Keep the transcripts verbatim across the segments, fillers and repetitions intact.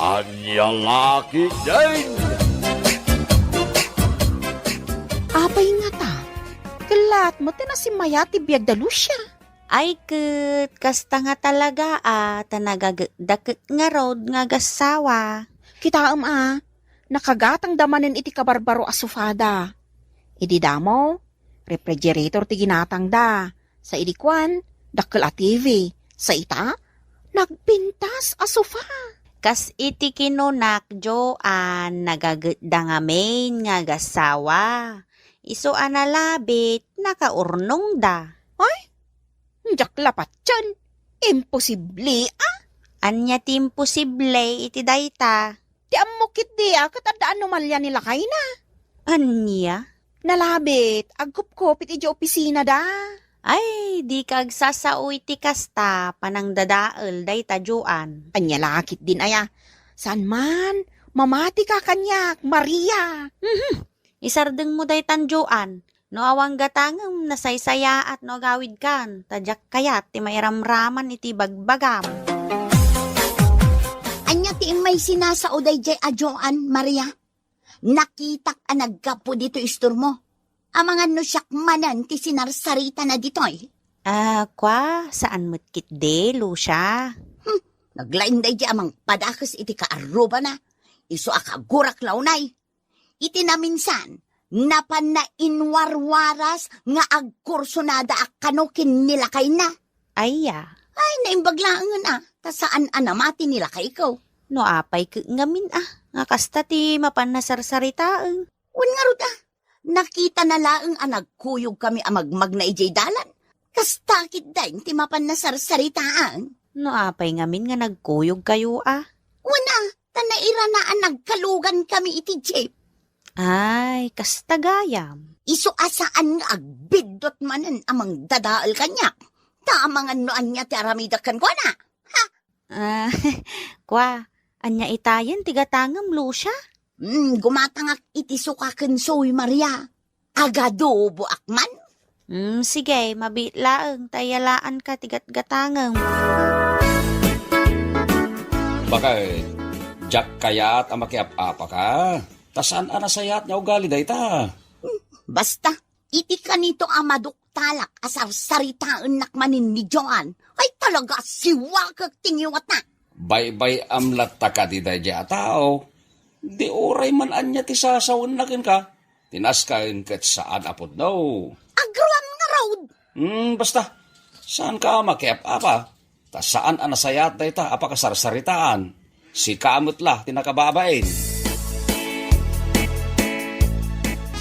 Ania la ketdin? Apay ngata? Kellat met ti nasimmayat ti biag da Lucia. Ay ket, kasta nga talaga a, ta nagagekda ket ngarud nga agassawa. Kitaem a, nakagatangda manen iti kabarbaro a sofada. Idi damo, refrigerator ti ginatangda. Sa idi kuan, dakkel a T V. Sa ita, nagpintas a sofa. Kas iti kinunak, Joan, nagagekda ngamin nga agassawa. Isu a nalabit, nakaurnongda. Ay, diak la patien. Imposible, a? Ania ti imposible iti dayta? Ti ammok ketdi a ket adda anomalia ni lakayna. Ania? Nalabit, agkupkupit idiay opisinada. Ay, dika agsasao iti kasta, panangdadael dayta Joan. Ania la ketdin aya? Saan man, mamatika kaniak, Maria. Mhm. Isardengmo daytan Joan. No awan gatangem, nasaysayaat no agawidkan, ta diak kayat ti mairamraman iti bagbagam. Ania ti immay sinasao daydiay a Joan, Maria? Nakitak a naggapu ditoy istormo. Amangan no siak manen ti sinarsaritana ditoy. Ah, kua, saan met ketdi, Lucia? Hmm, naglaing daydiay a mangpadakes iti kaarrubana. Isu a kagurak la unay. Iti naminsan, napanna inwarwaras nga agkursonada a kano ken ni lakayna. Aya. Ay, naimbag laengen a, ta saan a namati ni lakayko. No apay ket ngamin a, nga kasta ti mapanna sarsaritaen. Wen ngarud a, nakitana laeng a nagkuyogkami a magmagna idiay dalan. Kasta ketdin ti mapanna sarsaritaen. No apay ngamin nga nagkuyogkayo a? Wen a, ta nairana a nagkalugankami iti jeep. Ay, kasta gayam. Isu a saan nga agbiddut manen a mangdadael kaniak. Ta amangan no ania ti aramidek kenkuana. Ha? Ah, kua, ania itayen ti gatangem, Lucia? Hmm, gumatangak iti suka ken soy, Maria. Agadoboak man? Hmm, sige, mabiit laeng ta iyalaanka ti gatgatangem. Bakit? Diak kayat a makiap-apaka? Ta saan a nasayaat nga ugali dayta? Hmm, basta, iti kanito a maduktalak a sarsaritaennak manen ni Joan, ay talaga siwakek ti ngiwatna. Baybay-am latta kadi daydiay a tao. Di uray man ania ti sasawenna kenka, ti nasken ket saan a pudno. Agruam ngarud! Hmm, basta, saanka a makiap-apa, ta saan a nasayaat dayta a pakasarsaritaan. Sika met la ti nakababain.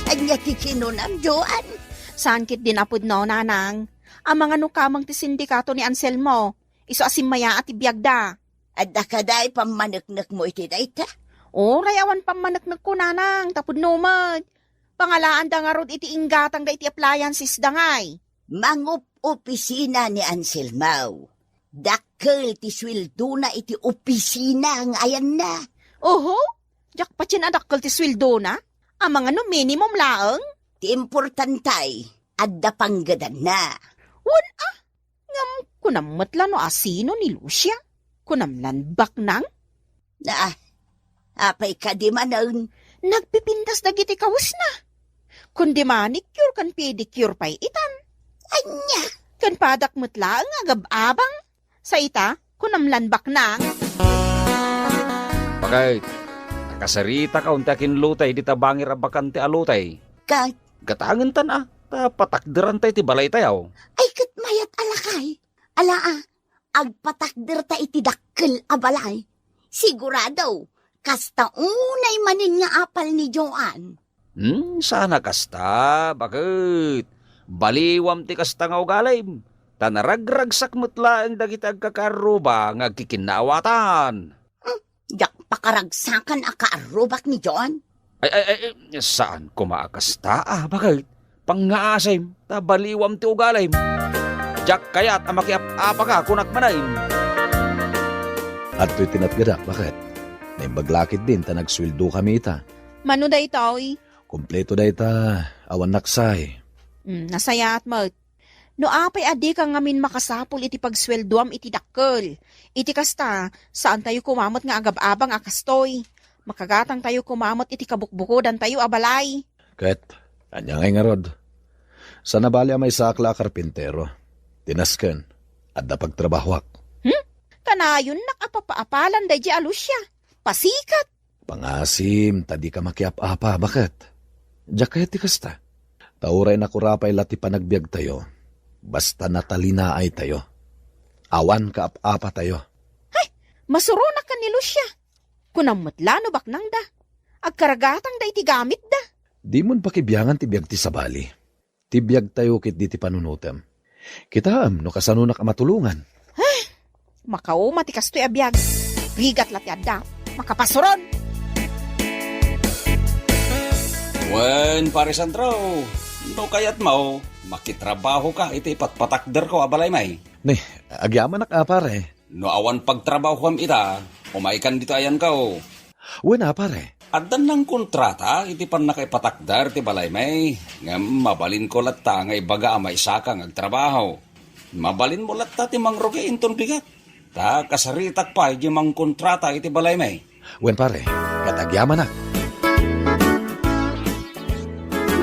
Ania ti kinunam, Joan? Saan ketdin a pudno, nanang. Amangan no kameng ti sindikato ni Anselmo. Isu a simmayaat ti biagda. Adda kadi pammaneknekmo iti dayta? Uray awan pammaneknekko, nanang, ta pudno met. Pangalaanda ngarud iti inggatangda iti appliancesda ngay. Mangup-opisina ni Anselmo. Dakkel ti sueldona iti opisina nga ayanna. Oho, diak patien a dakkel ti sueldona. Amangan no minimum laeng. Ti importante, adda panggedanna. Wen a, ngem kunam met la no asino ni Lucia? Kunam lan baknang? Ah, apay kadi manen? Nagpipintas dagiti kawesna. Kundi manicure ken pedicure pay itan. Ania? Ken padak met laeng agab-abang. Sa ita, kunam lan baknang. Bakit? Nakasaritaka unta kin lutay dita bangir a bakante a lutay. Ket? Gatangentan a, ta patakderanta iti balaytayo. Ay, ket mayat a lakay. Ala a, agpatakderta iti dakkel a balay. Sigurado, kasta unay manen nga apal ni Joan. Hmm, sana kasta, baket. Baliwam ti kasta nga ugalim. Ta naragragsak met laeng dagiti agkakaarruba nga agkikinnaawatan. Hmm, diak pakaragsakan a kaarrubak ni Joan. Ay, ay, ay, ay, saan koma a kasta, a, baket? Pangngaasim, ta baliwam ti ugalim. Diak kayat a makiap-apaka, kunak manen. Adtoy ti natgadak, baket? Naimbag la ketdin ta nagsueldokami ita. Mano daytoy? Kompleto dayta, awan naksay. Hmm, nasayaat met. No apay a dika ngamin makasapul iti pagsueldoam iti dakkel. Iti kasta, saantayo koma met nga agab-abang a kastoy. Makagatangtayo koma met iti kabukbukodantayo a balay. Ket, ania ngay ngarud? Saan a bali a maysaak la a karpintero. Ti nasken, adda pagtrabahoak. Hmm? Kanayonnak a papaapalan daydi a Lucia. Pasikat! Pangasim, ta dika makiap-apa, baket? Diak kayat ti kasta. Ta uray nakurapay la ti panagbiagtayo, basta natalinaaytayo. Awan kaap-apatayo. Hay, masuronak ken ni Lucia. Kunam met la no baknangda. Agkaragatangda iti gamitda. Dimon pakibiangan ti biag ti sabali. Ti biagtayo ketdi ti panunotem. Kitaem no kasanonak a matulongan. Makauma ti kastoy a biag. Rigat la ti adda. Makapasuron! Wen, Pare Sandro, no kayatmo, makitrabahoka iti ipatpatakderko a balay, may. Ni, agyamanak a, pare. No awan pagtrabahoam ita, umaykan dita ayanko. Wen a, pare. Addan nangkontrata iti pannakaipatakder ti balay, may. Ngem mabalinko latta nga ibaga a maysaka nga agtrabaho. Mabalinmo latta ti mangrugi inton bigat. Ta kasaritak pay di mangkontrata iti balay, may. Wen, pare. Ket agyamanak.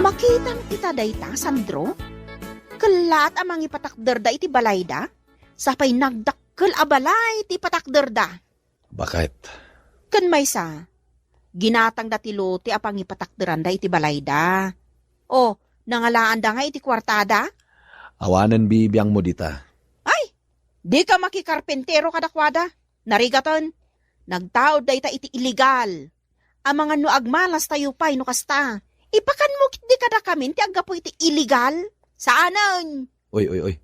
Makitam ita dayta, Sandro? Kellaat a mangipatakderda iti balayda? Sapay nagdakkel a balay ti ipatakderda. Baket. Ken maysa, ginatangda ti lote a pangipatakderanda iti balayda. O, nangalaanda nga iti kuartada? Awanen bibiangmo dita. Ay, dika makikarpintero kadakuada. Narigaten, nagtaud dayta iti illegal. Amangan no agmalas tayo pay no kasta. Ipakanmo ketdi kadakamin ti aggapu iti illegal? Saanen. Oy, oy, oy.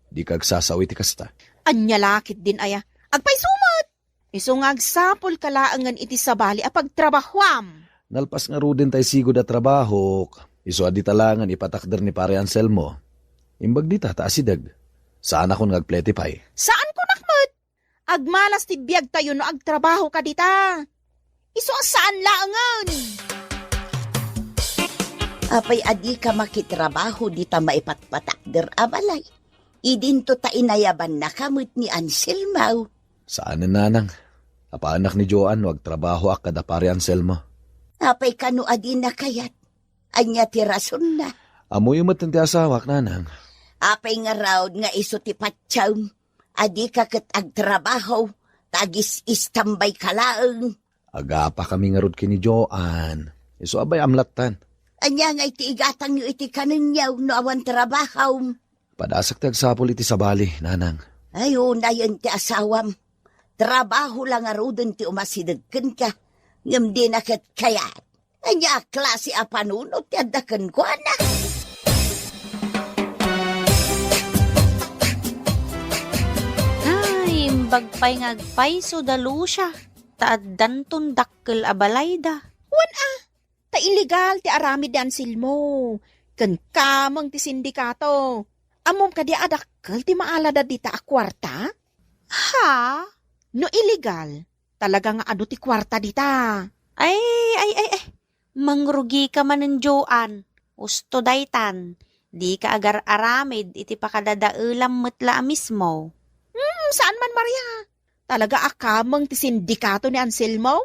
Dika agsasao iti kasta. Ania la ketdin aya? Agpayso met! Isu nga agsapulka laengen iti sabali a pagtrabahoam. Nalpas ngaruden tay sigud a trabahok. Isu a dita laengen ipatakder ni Pare Anselmo. Imbag dita ta asideg. Saanakon nga agplete pay. Saankonak met. Agmalas ti biagtayo no agtrabahoka dita. Isu a saan laengen. Apay a dika makitrabaho dita maipatpatakder a balay? Idinto ta inayabannaka met ni Anselmo. Saanen, nanang. Apaannak ni Joan no agtrabahoak kada Pare Anselmo. Apay kano a dina kayat? Ania ti rasonna? Ammoyo met ti asawak, nanang. Apay ngarud nga isu ti patiem a dika ket agtrabaho, ta agis-istambayka laeng? Agapakami ngarud ken ni Joan. Isu a bay-am lattan. Ania ngay ti igatangyo iti kanenyo no awan trabahom? Padasak ti agsapul iti sabali, nanang. Ay, unayen ti asawam. Trabaho la ngaruden ti umasideg kenka, ngem dina ket kayat. Ania a klase a panunot ti adda kenkuana? Ay, imbag pay nga agpayso da Lucia, ta addanton dakkel a balayda. Wen a, ta illegal ti aramid ni Anselmo. Ken kameng ti sindikato. Ammom kadi a dakkel ti maalada dita a kuarta? Ha? No illegal, talaga nga adu ti kuarta dita. Ay, ay, ay, ay. Mangrugika manen, Joan. Usto daytan. Dika agar-aramid iti pakadadaelam met la a mismo. Hmm, saan man, Maria. Talaga a kameng ti sindikato ni Anselmo?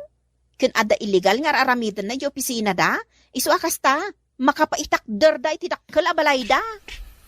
Ken adda illegal nga ar-aramidenna idiay opisinada? Isu a kasta, makapaitakderda iti dakkel a balayda.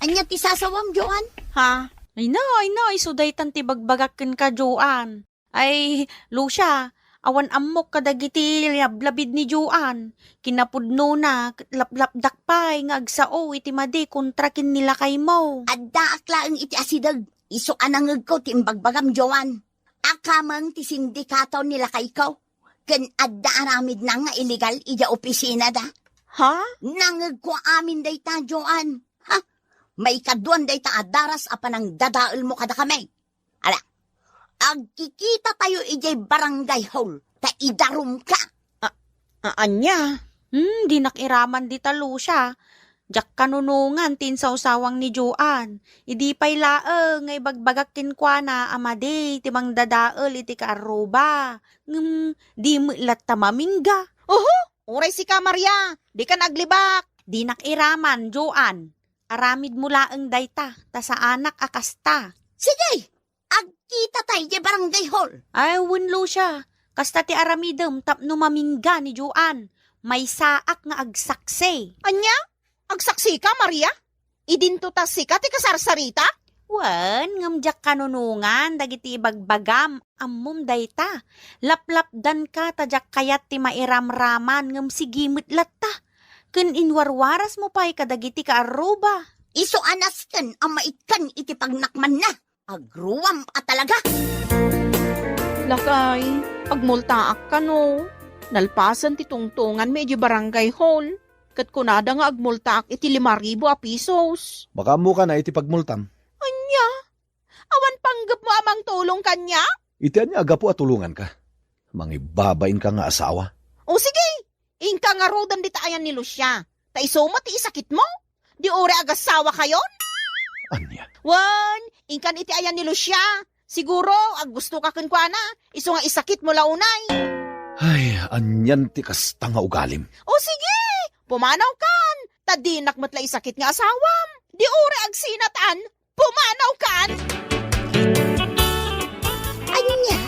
Ania ti sasawam, Joan? Ha? Ay na, ay na, isu daytan ti bagbagak kenka, Joan. Ay, Lucia, awan ammok kadagiti lablabid ni Joan. Kinapudnona, ket laplapdak pay nga agsao iti madi kontra ken ni lakaymo. Addaak laeng iti asideg. Isu a nangegko ti imbagbagam, Joan. A kameng ti sindikato ni lakayko, ken adda aramidna nga illegal idiay opisinada. Ha? Nangegko amin dayta, Joan. Ha? Maikaduan dayta a daras a panangdadaelmo kadakami. Ala, agkikitatayo idiay barangay hall, ta idarumka. A-, a-, ania? Hmm, dinak iraman dita, Lucia. Diak kanunongan ti insawsawang ni Joan. Idi pay laeng nga ibagbagak kenkuana a madi ti mangdadael iti kaarruba. Ngem, di met latta mamingga. Oho! Uray sika, Maria, dikan aglibak. Dinak iraman, Joan. aramidmo laeng dayta, ta saanak a kasta. Sige, agkitata idiay barangay hall. Ay, wen, Lucia, kasta ti aramidem tapno mamingga ni Joan. Maysaak nga agsaksi. Ania? Agsaksika, Maria? Idinto ta sika ti kasarsarita? Wen, ngem diak kanunongan dagiti ibagbagam, ammom dayta. Laplapdanka ta diak kayat ti mairamraman, ngem sige met latta. Ken inwarwarasmo pay kadagiti kaarruba. Isu a nasken a maikkan iti pagnakmanna. Agruam a talaga! Lakay, agmultaak kano. Nalpasen ti tungtonganmi idiay barangay hall. Ket kunada nga agmultaak iti lima ribu a pisos. Makaammokan a iti pagmultam. Ania? Awan panggepmo a mangtulong kaniak? Iti ania a gapu a tulonganka? Mangibabainka nga asawa. O sige, inka ngaruden dita ayan ni Lucia. Ta isu met ti isakitmo. Di uray agasawakayon? Ania? Wen, inkan iti ayan ni Lucia. Siguro, aggustoka kenkuana, isu nga isakitmo la unay. Ay, anian ti kasta nga ugalim? O sige, pumanawkan, ta dinak met la isakit nga asawam. Di uray agsinatan, pumanawkan! Ania,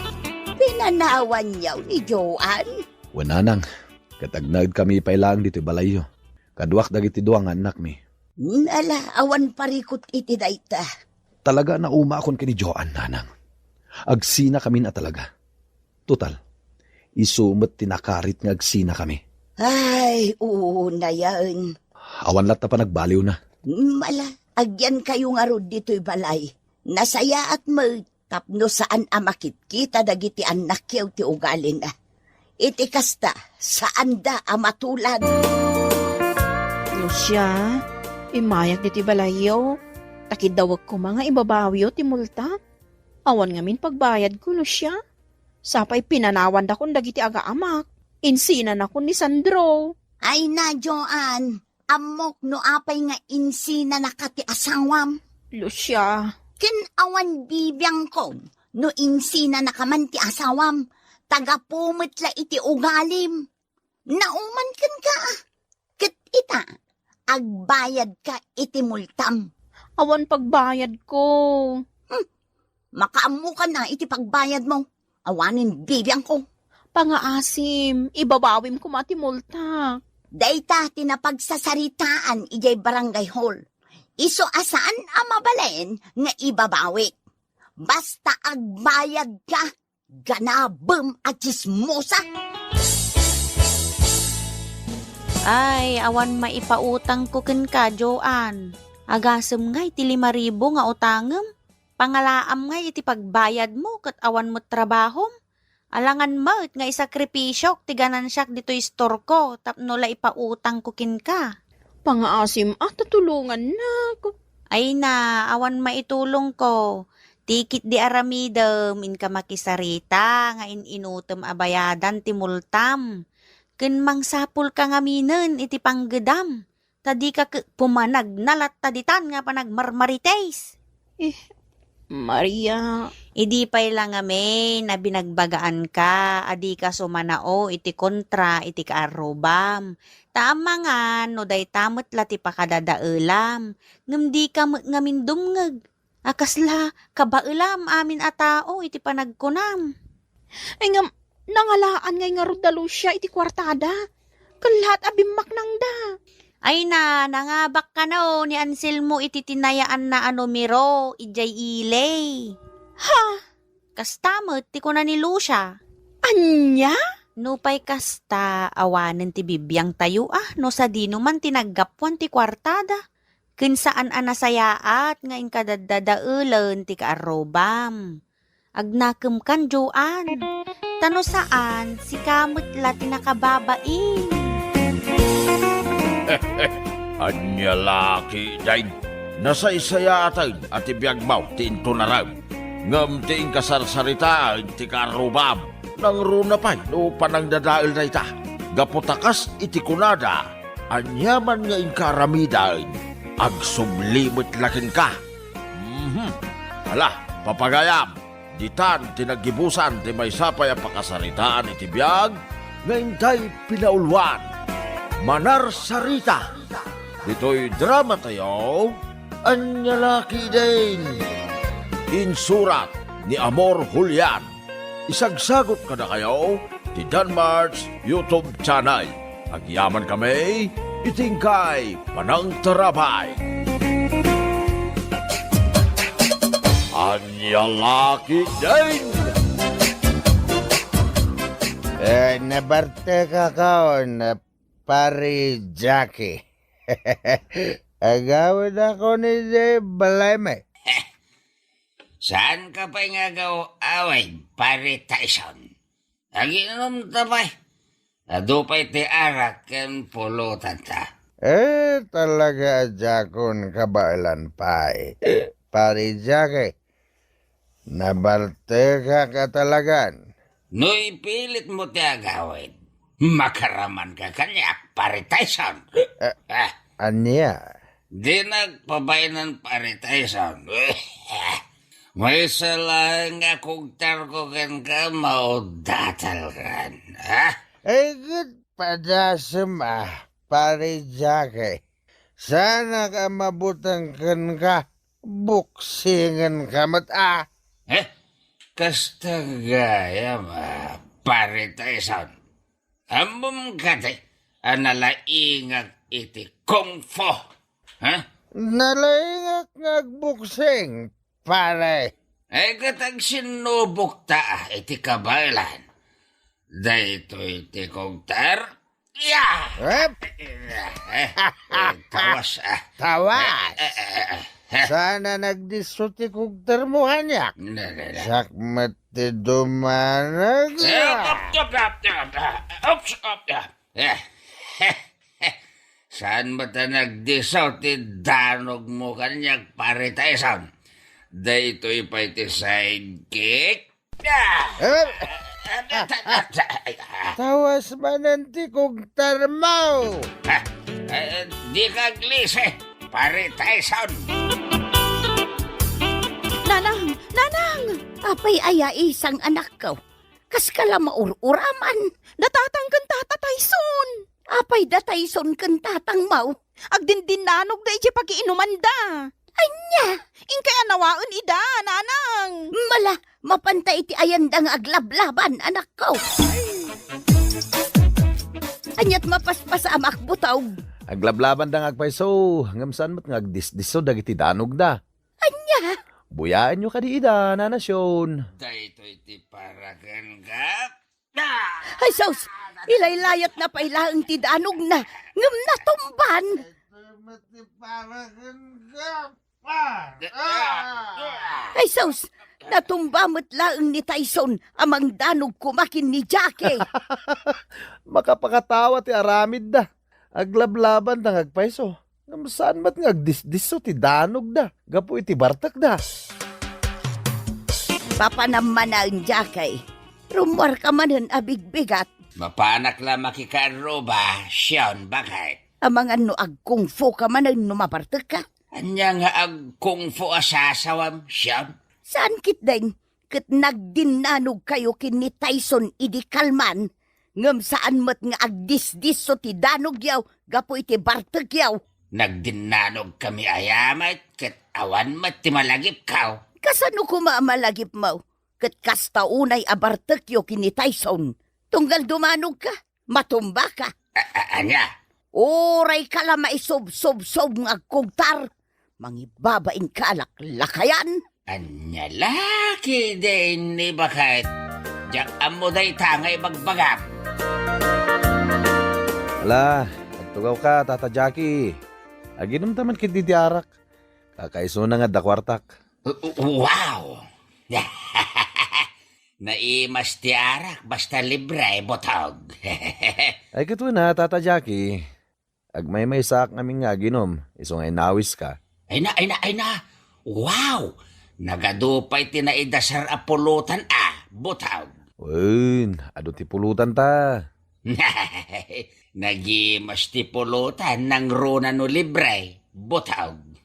pinanawanyo ni Joan? Wen, nanang, ket agnaedkami pay laeng ditoy balayyo. Kaduak dagiti dua nga annakmi. Ala, awan parikut iti dayta. Talaga a naumaakon ken ni Joan, nanang. Agsinakamin a talaga. Total, isu met ti nakarit nga agsinakami. Ay, unayen. Awan latta panagbaliwna. Ala, agyankayo ngarud ditoy balay. Nasayaat met tapno saan a makitkita dagiti annakyo ti ugalina. Iti kasta, saanda a matulad. Lucia, immayak ditoy balayyo. Ta kiddawek koma nga ibabawio ti multa. Awan ngamin pagbayadko, Lucia. Sapay pinanawandakon dagiti agaamak. Insinanakon ni Sandro. Ay na, Joan. Ammok no apay nga insinanaka ti asawam. Lucia. Ken awan bibiangko no insinanaka man ti asawam. Ta gapu met la iti ugalim. Nauman kenka. Ket ita, agbayadka iti multam. Awan pagbayadko. Hmm. Makaammokan a iti pagbayadmo. Awanen bibiangko. Pangaasim, ibabawim koma ti multak. Dayta ti napagsasaritaan idiay barangay hall. Isu a saan a mabalin nga ibabawik. Basta agbayadka, ganabem a tsismosa! Ay, awan maipautangko kenka, Joan. Agasem ngay ti lima ribu nga utangem? Pangalaam ngay iti pagbayadmo ket awan met trabahom? Alangan met nga isakripisiok ti ganansiak ditoy istorko tapno la ipautangko kenka. Pangaasim a ta tulongannak. Ay na, awan maitulongko. Ti ketdi aramidem, inka makisarita nga in-inutem a bayadan ti multam. Ken mangsapulka ngaminen iti panggedam. Ta dika ket pumanagna latta ditan nga panagmarmarites. Eh, Maria. Idi pay la ngamin a binagbagaanka a dika sumanao iti kontra iti kaarrubam. Ta amangan no dayta met la ti pakadadaelam, ngem dika met ngamin dumngeg. A kasla kabaelam amin a tao iti panagkunam. Ay ngem, nangalaan ngay ngarud da Lucia iti kuartada. Kellat a bimmaknangda. Ay na, nangabak kano ni Anselmo iti tinayaanna a numero idiay ili. Ha? Kasta met ti kuna ni Lucia. Ania? Nupay kasta, awanen ti bibiangtayo a no sadino man ti naggapuan ti kuartada. Ken saan a nasayaat nga inkadaddadaelen ti kaarrubam. Agnakemkan, Joan. Ta no saan, sika met la ti nakababain. Ania la ketdin? Nasaysayaaten a ti biagmo ti intunarem, ngem ti inkasarsaritaen ti kaarrubam. Nangruna pay no panangdadael dayta. Gapu ta kas iti kunada, aniaman nga inka aramiden, agsubli met la kenka. Mhm. Ala, papagayam, ditan ti naggibusan ti maysa pay a pakasaritaan iti biag nga intay pinauluan. Manarsarita! Ditoy drama tayo, Ania La Ketdin. Insurat ni Amor Julian. Isagsagot kadakayo ti Danmart's YouTube channel. Agyaman kami iti inkay panangtarabay. Ania La Ketdin. Eh, nabartekak, Pare Jackie. Agawidakon idiay balaymi. Saanka pay nga agaw-awid, Pare Tyson. Agiinumta pay. Adu pay ti arak ken pulotanta. Eh, talaga a diakon kabaelan pay, Pare Jackie. Nabartekak a talagan. No ipilitmo ti agawid, makaramanka kaniak, Pare Tyson. Eh, ah, ania? Dinak pabaenan, Pare Tyson. Maysa laeng nga kugtarko kenka, maudatalkan, ha? Ay, ket padasem, ah, Pare Jackie. Saanak a mabuteng kenka, buksingenka met, a? Eh? Kasta gayam, a, Pare Tyson. Ammom kadi a nalaingak iti kung fu, ha? Nalaingak nga agbuksing, pare. Ay, ket agsinnubokta iti kabaelan. Daytoy ti kugtar. Ya! Ep! Eh, eh, tawas, ah. Tawas! Eh, eh, eh, eh, eh. Saan a nagdisso ti kugtarmo kaniak? Na, na, na. Siak met ti dumanag. Eh, op, op, op, op, op. Oops, op, op. Eh, saan met a nagdisso ti danogmo kaniak, Pare Tyson? Daytoy pay ti sidekick. Ah! Eh, tawas manen ti kugtarmo! Ah, eh, dika aglisi, Pare Tyson! Nanang! Nanang! Apay aya isang anakko? Kaska la maur-uraman? Da Tatang ken Tata Tyson! Apay da Tyson ken Tatang, maw? Agdindinnanog da idiay pagiinumanda. Ania? Inkay a nawaen ida, nanang. Mala, mapanta iti ayanda nga aglablaban, anakko. Aniat mapaspasamak, butog? Aglablabanda nga agpayso, ngem saan met nga agdisdisso dagiti danogda. Ania? Buyaenyo kadi ida, Nana Sion. Daytoy ti para kenka. Ay, sus! Ilaylayatna pay laeng ti danogna, ngem natumban! Ay, sus! Natumba met laeng ni Tyson a mangdanog koma ken ni Jackie. Makapakatawa ti aramidda. Aglablabanda nga agpayso. Ngem saan met nga agdisdisso ti danogda gapu iti bartekda. Papanam manaen, Jackie. Rummuarka manen a bigbigat. Mapanak la makikaarruba, Sion, baket. Amangan no agkungfu ka manen no mabartekka? Ania nga agkungfu a sasawam, Sion? Saan ketdin, ket nagdinnanogkayo ken ni Tyson idi kalman, ngem saan met nga agdisdisso ti danogyo gapu iti bartekyo. Nagdinnanogkami aya met ket awan met ti malagipko. Kasano koma a malagipmo? Ket kasta unay a bartekyo ken ni Tyson. Tunggal dumanogka, matumbaka. A-, a-, ania? Urayka la maisubsubsob nga agkugtar, mangibabainka a laklakayan. Ania la ketdin, baket? Diak ammo dayta nga ibagbagam. Ala, agtugawka, Tata Jackie. Aginumta man ketdi ti arak. Kakaisuna nga adda kuartak. Wow! Naimas ti arak, basta libre, butog. Ay, ket wen a, Tata Jackie. Agmaymaysaak ngamin nga aginum, isu nga inawiska. Ay na, ay na, ay na! Wow! Nagadu pay ti naidasar a pulutan a, butog. Wen, adu ti pulutanta. Nagimas ti pulutan nangruna no libre, butog.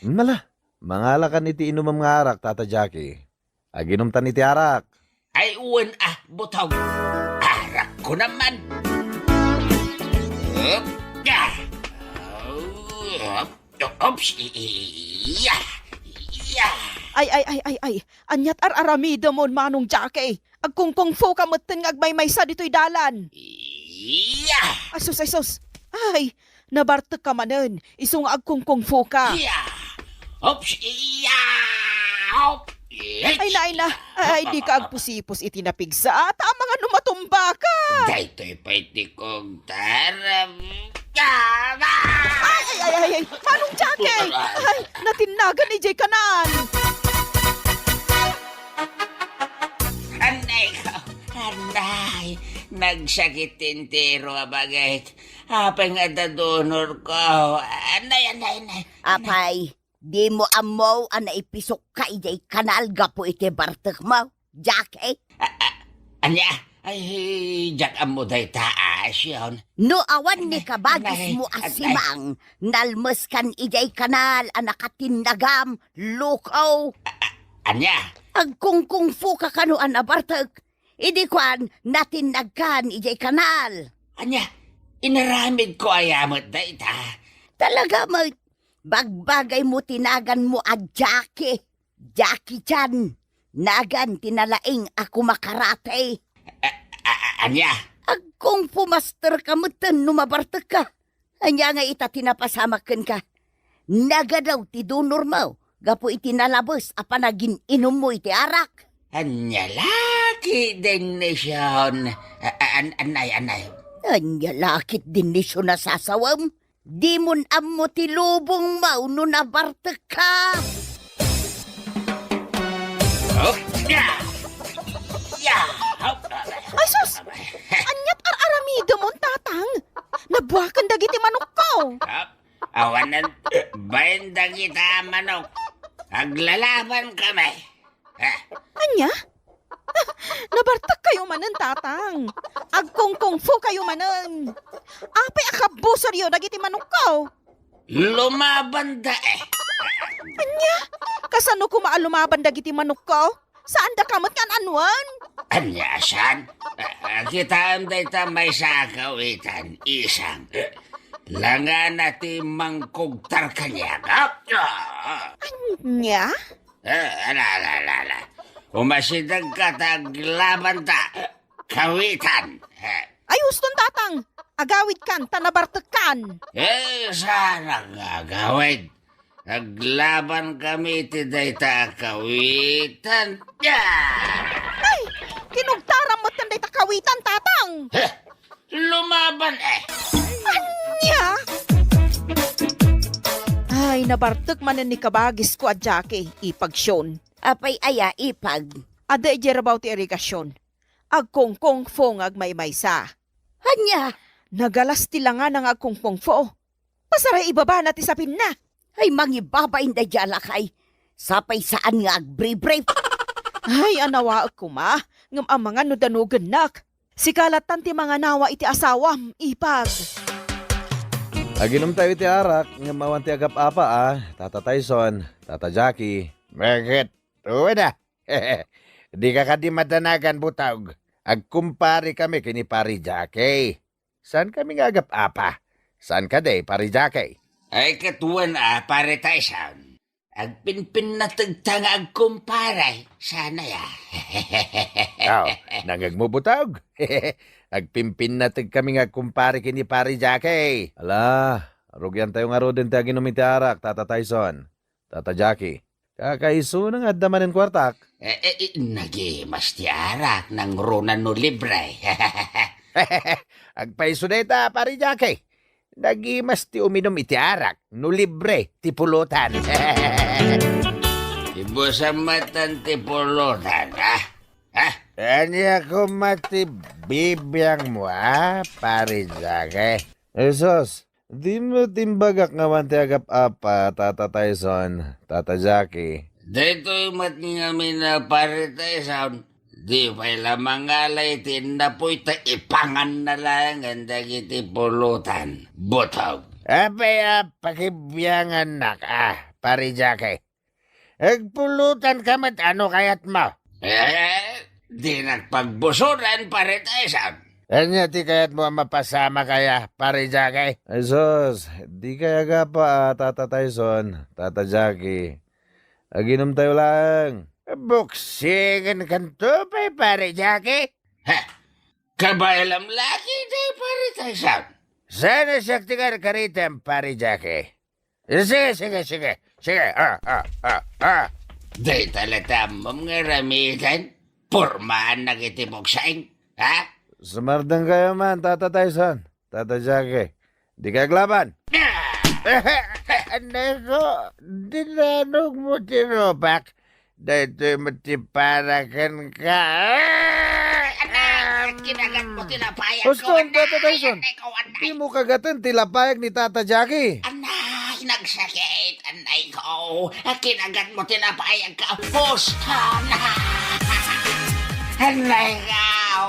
Nala, mangalakan iti inumem nga arak, Tata Jackie. Aginumtan iti arak. Ay, wen a, butog. Arakko naman. Hup, ah. Oops, iya, iya. Ay, ay, ay, ay, ay. Aniat ar-aramidemon, Manong Jackie? Agkungkungfu ka metten nga agmaymaysa ditoy dalan. Iya. Ay, sus, ay, sus. Ay, nabartek ka manen. Isu nga agkungkungfu ka. Iya. Oops, iya. Oops. Ay, na, ay, na. Ay, di ka agpusipos iti napigsa. Ta, amangan no matumba ka. Daytoy pay ti kugtaram. Ay, ay, ay, ay, ay. Manong Jackie. Ay, natinnagan idiay kanal. Anay ko. Anay. Nagsakit ti entero a bagik. Apay nga adda donor ko. Anay, anay, anay. Apay, dimo ammo a naipisok ka idiay kanal gapu iti bartekmo, Jackie? A-, a-, ania? Ay, diak ammo dayta, a, Sion. No awan ni kabagismo a simang, nalmeskan idiay kanal a nakatinnagam, lukaw. A-, a-, ania? Agkungkungfu ka kano a nabartek. Idi kuan, natinnagkan idiay kanal. Ania? Inaramidko aya met dayta? Talaga met, bagbagaymo ti naganmo a Jackie. Jackie Chan, nagan ti nalaing a kumakarate. A-, a-, a-, ania? Agkungfu master ka metten no mabartek ka. Ania nga ita ti napasamak kenka? Nagadaw ti donormo gapu iti nalabes a panagin-inummo iti arak. Ania la ketdin ni Sion? A-, a-, an-, anay, anay. Ania la ketdin ni Sion a sasawem? Dimon ammo ti lubongmo no nabartek ka. Oh, ya! Ya! Ay, sus! Aniat ar-aramidemon, Tatang? Nabuaken dagiti manokko. Hop! Awanen bain dagita a manok. Aglalaban kami. Eh. Ania? Nabartek kayo manen, Tatang. Agkungkungfu kayo manen. Apay a kabbusoryo dagiti manokko? Lumabanda, eh. Ania? Kasano koma a lumaban dagiti manokko? Saandaka met nga an-anuen? Ania, saan? Ah, kitaem dayta maysa a kawitan, isang. Langana ti mangkugtar kaniak. Ah! Ania? Eh, ala, ala, ala, ala. Umasidegka ta aglabanta. Kawitan. Eh. Ay, huston, Tatang. Agawidkan, ta nabartekkan. Eh, saan nga agawid? Aglaban kami iti dayta a kawitan. Ah! Ay, kinugtaram met kan dayta kawitan, Tatang. Eh, lumaban, eh. Ania? Ay, nabartek manen ni kabagisko a Jackie, ipag Sion. Apay aya, ipag? Adda idiay rabaw ti irigasion. Agkungkungfu nga agmaymaysa. Ania? Nagalas ti langana nga agkungkungfu. Pasaray ibabana ti sapinna. Ay, mangibabain daydiay a lakay. Sapay saan nga agbribrib. Ay, anawaek koma, ngem amangan no danugennak. Sika lattan ti manganawa iti asawam, ipag. Aginumtayo iti arak, ngem awan ti agap-apa, a, Tata Tyson, Tata Jackie. Bakit? Wen a. Dika kadi madanagan, butog. Agkumpare kami ken ni Pari Jackie. Saan kami nga agap-apa? Saan kadi, Pari Jackie? Ay, ket wen a, Pari Tyson. Agpinpinnategta nga agkumpare. Saan aya? Aw, nangngegmo, butog? Agpinpinnateg kami nga agkumpare ken ni Pari Jackie. Ala, rugiantayo ngaruden ti aginum iti arak, Tata Tyson. Tata Jackie, kakaisuna nga adda manen kuartak? Eh, eh, eh, nagimas ti arak, nangruna no libre. Agpayso dayta, Pari Jackie. Nagimas ti uminum iti arak, no libre ti pulutan. Ibusan matan ti pulutan, ha? Ha? Ania koma ti bibiangmo, a, Pari Jackie? Jesus, di met imbagak nga awan ti agap-apa, Tata Tyson, Tata Jackie. Daytoy met ngamin a Pari Tyson, di pay la mangalay ti innapuy ta ipanganna laengen dagiti pulutan, butog. Apay a pakibiangannak, a, Pari Jackie? Agpulutanka met, ano kayatmo? Eh, dinak pagbusoran, Pari Tyson. Ania ti kayatmo a mapasamak aya, Pare Jackie? Ay sus, di kay agapa a, Tata Tyson, Tata Jackie. Aginumtayo laeng. Buksingenkanto pay, Pare Jackie? Ha? Kabaelam lagi, day, Pare Tyson. Saan a siak ti karkaritam, Pare Jackie? Sige, sige, sige. Sige, ah, ah, ah, ah. Dayta la ti ammom nga aramiden. Pormaannak iti boksing, ha? Sumardengkayo man, Tata Tyson, Tata Jackie. Dika aglaban. Ah! Anay ko, dinanogmo ti rupak. Daytoy met ti para kenka. Anak, kinagatmo ti lapayag ko, Husto, anay, Tata Tyson. Anay ko, anay. Dimo kagaten ti lapayag ni Tata Jackie. Anay, nagsakit, anay ko. Kinagatmo ti lapayag ko. Husto na. Anay ko,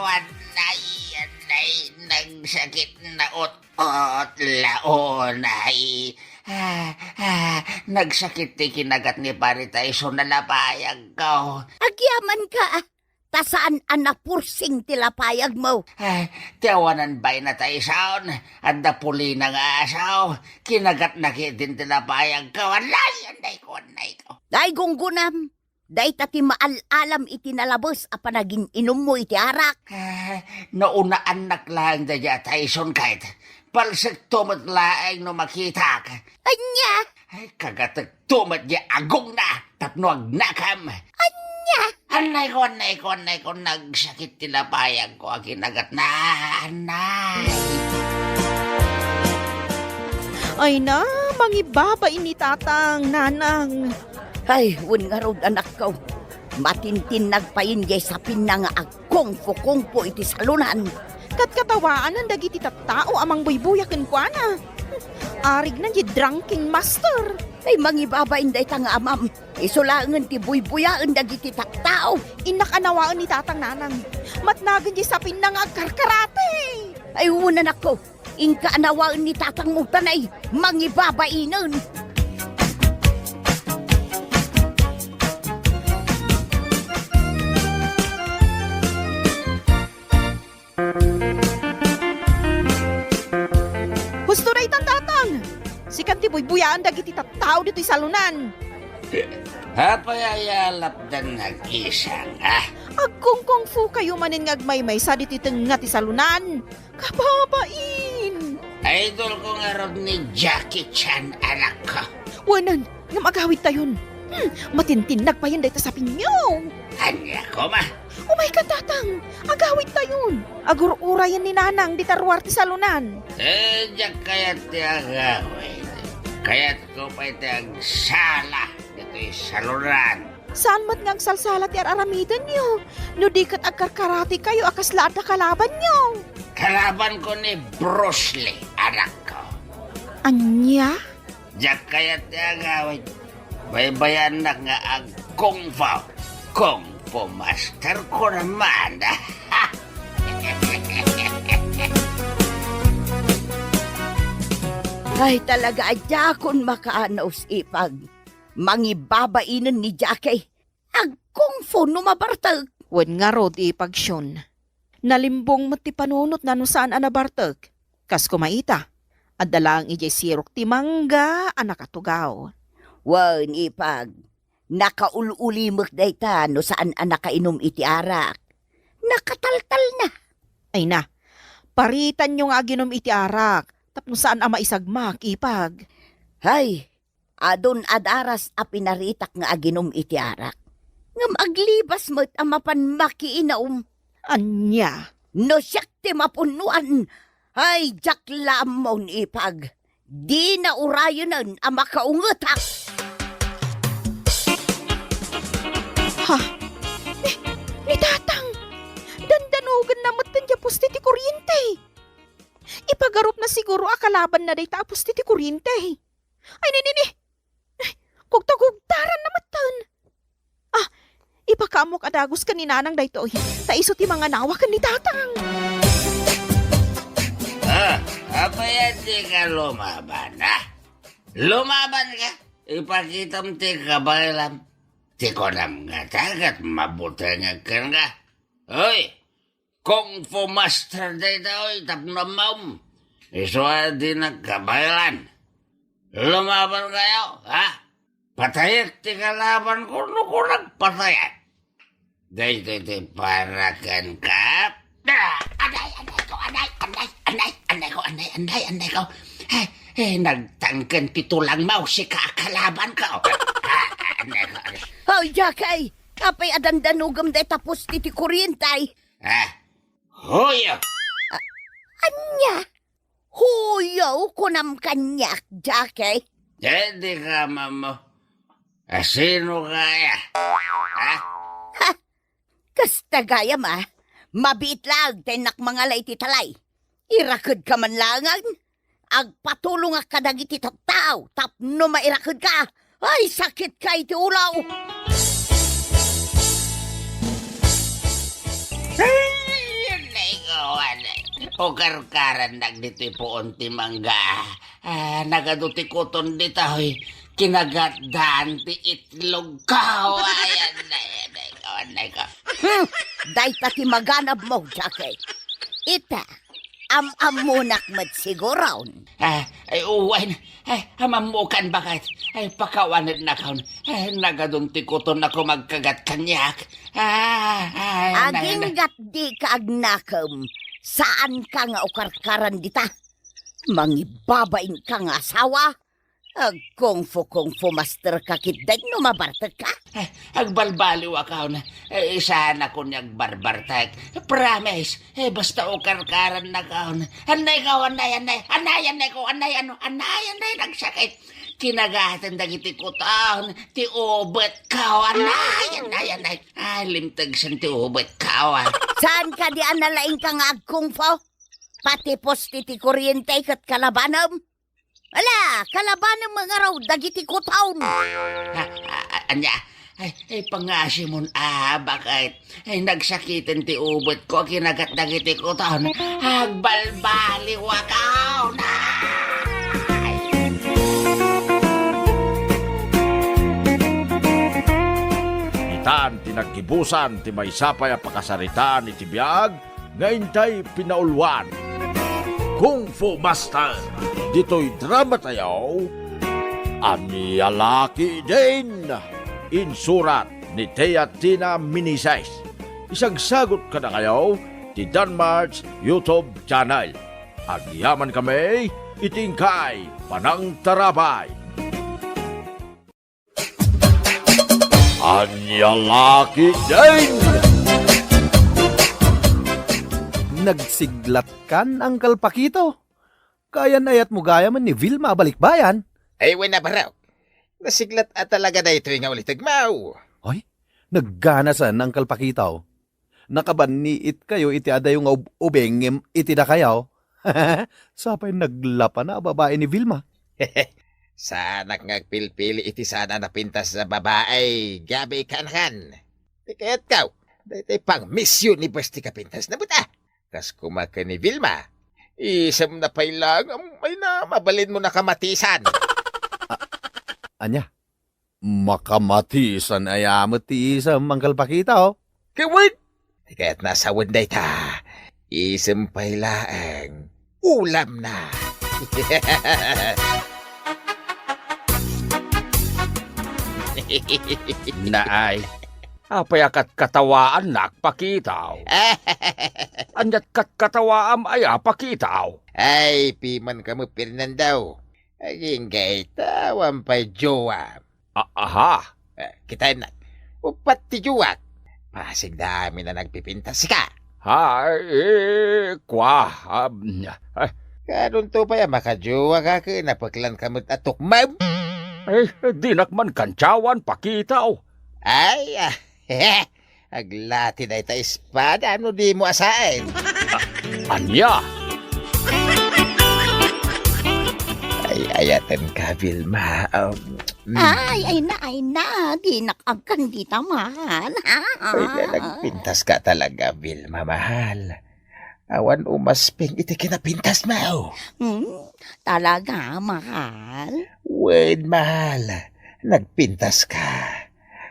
anay, anay, nagsakit na ut-, Ot, launay. Ah, ah, nagsakit ti kinagat ni Pare Tyson a lapayagko. Agyamanka, ta saan a napursing ti lapayagmo. Ah, ti awanan baina Tyson, adda pulina nga asaw, kinagatna ketdin ti lapayagko. Anay, anay ko, anay ko. Ay, gunggunam, dayta ti maal-alam iti nalabes a panagin-inummo iti arak. Ah, naunaannak laeng daydiay a Tyson ket palsekto met laeng no makitak. Ania? Ay, kagatekto met diay agongna tapno agnakam. Ania? Anay ko, anay ko, anay ko, nagsakit ti lapayagko a kinagatna. Anay. Ay na, mangibabain ni Tatang, Nanang. Ay, wen ngarud, anakko. Matintinnag payen diay sapinna nga agkungfu-kungfu iti salonan. Ket katawaanan dagiti tattao a mangbuybuya kenkuana. Arigna diay drunken master. Ay, mangibabain dayta nga amam. Isu laengen ti buybuyaen dagiti tattao. Innak anawaen ni Tatang, Nanang. Matnagen diay sapinna nga agkarkarate. Ay, wen, anakko. Inka anawaen ni tatangmo, ta nay, mangibabainen. Husto daytan, Tatang! Sikan ti buybuyaen dagiti tattao ditoy salonan. Apay aya a lapdan nga agisang, ha? Agkungkungfu kayo manen nga agmaymaysa ditoy tengnga ti salonan. Kababain! Idol ko ngarud ni Jackie Chan, anakko. Wenen, ngem agawidtayon. Hmm, matintinnag payen dayta sapinyo. Ania koma? Umayka, Tatang. Agawidtayon. Agur-urayen ni Nanang dita ruar ti salonan. Eh, diak kayat ti agawid. Kayatko pay ti agsala ditoy salonan. Saan met nga agsalsala ti ar-aramidenyo, no di ket agkarkaratekayo a kasla adda kalabanyo. Kalabanko ni Bruce Lee, anakko. Ania? Diak kayat ti agawid. Baybayannak nga ag-kung fu. Kung fu master ko naman. Ay, talaga, a diakon makaanus, ipag. Mangibabainen ni Jackie. Agkungfu no mabartek. Wen ngarud, ipag Shun. Nalimbong met ti panunotna no saan a nabartek. Kas koma ita, adda laeng idiay sirok ti mangga a nakatugaw. Wen, ipag, nakaul-ulimek dayta no saan a nakainum iti arak. Nakataltalna. Ay na, paritanyo nga aginum iti arak, tapno saan a maisagmak, ipag. Hay, adun a daras a pinaritak nga aginum iti arak. Ngem aglibas met a mapan makiinum. Ania? No siak ti mapunnoan, ay, diak la ammon, ipag. Dina urayenen a makaungetak. Ha? Ni, ni Tatang! Dandanogenna metten diay poste ti koriente. Ipagarupna siguro a kalabanna dayta a poste ti koriente. Ay, ni, ni, ni! Ay, kugtagugtaranna metten. Ah, ipakaamok a dagus ken ni Nanang daytoy, ta isu ti manganawa ken ni Tatang. Ah, apay a dika lumaban, ah? Lumabanka, ipakitam ti kabaelam. Ti kunam ngata ket mabutengek kenka. Hoy, Kung Fu Master daytoy tapno ammom. Isu a di nagkabaelan. Lumaban kayo, ha? Patayek ti kalaban ko, no ko nagpatayek. Daytoy ti para kenka. Ah! Anay, anay ko, anay, anay, anay, anay ko, anay, anay, anay ko. Eh, eh, nagtangken ti tulangmo, sika a kalaban ko. Ah, anay ko, anay. Hoy, Jackie! Apay a dandanogem dayta poste ti kuryente? Ah, huyo! A-, ania? Huyo, kunam kaniak, Jackie. Eh, di ka mamo. Asino kaya? Ha? Ha? Kasta gayam a, mabiit laeng ta innak mangala iti talay. Irakedka man laengen. Agpatulongak kadagiti tattao tapno mairakedka. Ay, sakitka iti ulo! Ay, anay ko, anay. Ukarkarannak ditoy puon ti mangga. Ah, nagadu ti kuton ditoy. Kinagatdan ti itlog ko. Ay, anay, anay ko, anay ko. Hmm, dayta ti maganabmo, Jackie. Ita, am-ammonak met siguron. Ah, ay, wen. Ay, amammokan baket. Ay, pakawanednakon. Ay, nagadun ti kuton a kumagkagat kaniak. Ah, ay, nay, nay. Aginggat dika agnakem. Saanka nga ukarkaran dita. Mangibabainka nga asawa. Ag-kung fu, kung fu master ka ketdin no mabartekka? Eh, agbalbaliwakon. Eh, saanakon nga agbarbartek. Promise. Eh, basta ukarkarannakon. Anay ko, anay, anay. Anay, anay ko, anay, ano, anay, anay, nagsakit. Kinagatan dagiti kuton. Ti ubet ko, anay, anay, anay. Ay, limtegsen ti ubet ko, ah. Saan ka di a nalaingka nga ag-kung fu? Pati poste ti kuryente ket kalabanem? Ala, kalabanem nga ngarud dagiti kuton. A-, a-, a-, ania? Ay, ay, pangasimon, a, baket? Ay, nagsakiten ti ubet ko, kinagat dagiti kuton. Agbalbaliwakon. Ay! Itan ti naggibusan ti maysa pay a pakasaritaan iti biag nga intay pinauluan. Kung Fu Master, ditoy drama tayo, Ania La Ketdin. Insurat ni Tia Tina Meneses. Isagsagut kadakayo ti Danmart's YouTube channel. Agyaman kami iti inkay panangtarabay. Ania La Ketdin! Nagsiglatkan, Uncle Pakito? Kaayan-ayatmo gayam ni Vilma a balikbayan? Ay, wen a barok. Nasiglat a talaga daytoy nga ulitegmo. Ay, nagganasen, Uncle Pakito. Nakabanniitkayo iti adayo nga ub-, ubing ngem iti dakayo. Sapay naglapana a babai ni Vilma. Saanak nga agpilpili iti saan a napintas a babai, gapu iti kanakan. Ti kayatko, daytoy pangmisyon ni Bes ti kapintasna met, a. Kas koma ken ni Vilma, isemna pay laeng a mabalinmo a kamatisan. A-, ania? Makamatisan aya met ti isem, Uncle Pakito? Ket wen, ti kayatna a sawen dayta, isem pay laeng ulamna. Naay, apay a katkatawaannak, Pakito? Ania't katkatawaam aya, Pakito? Ay, pimanka met, Fernando. Agingga ita, awan pay jowa. A-, aha? Eh, kitaennak. Uppat ti jowak. Pasigda amin a nagpipintas sika. Ha, eh, kua, um, eh. Kadunto pay a makajowa ka ken napeklan ka met a tukmem. Eh, dinak man kantiawan, Pakito. Ay, ah, Aglati dayta espada no dimo asaen. A-, ania? Ay, ayatenka, Vilma. Um, mm. Ay, ay na, ay na. Dinak agkan dita, mahal. Ay, na, nagpintaska talaga, Vilma, mahal. Awan umasping iti kinapintasmo. Hmm, talaga, mahal? Wen, mahal. Nagpintaska.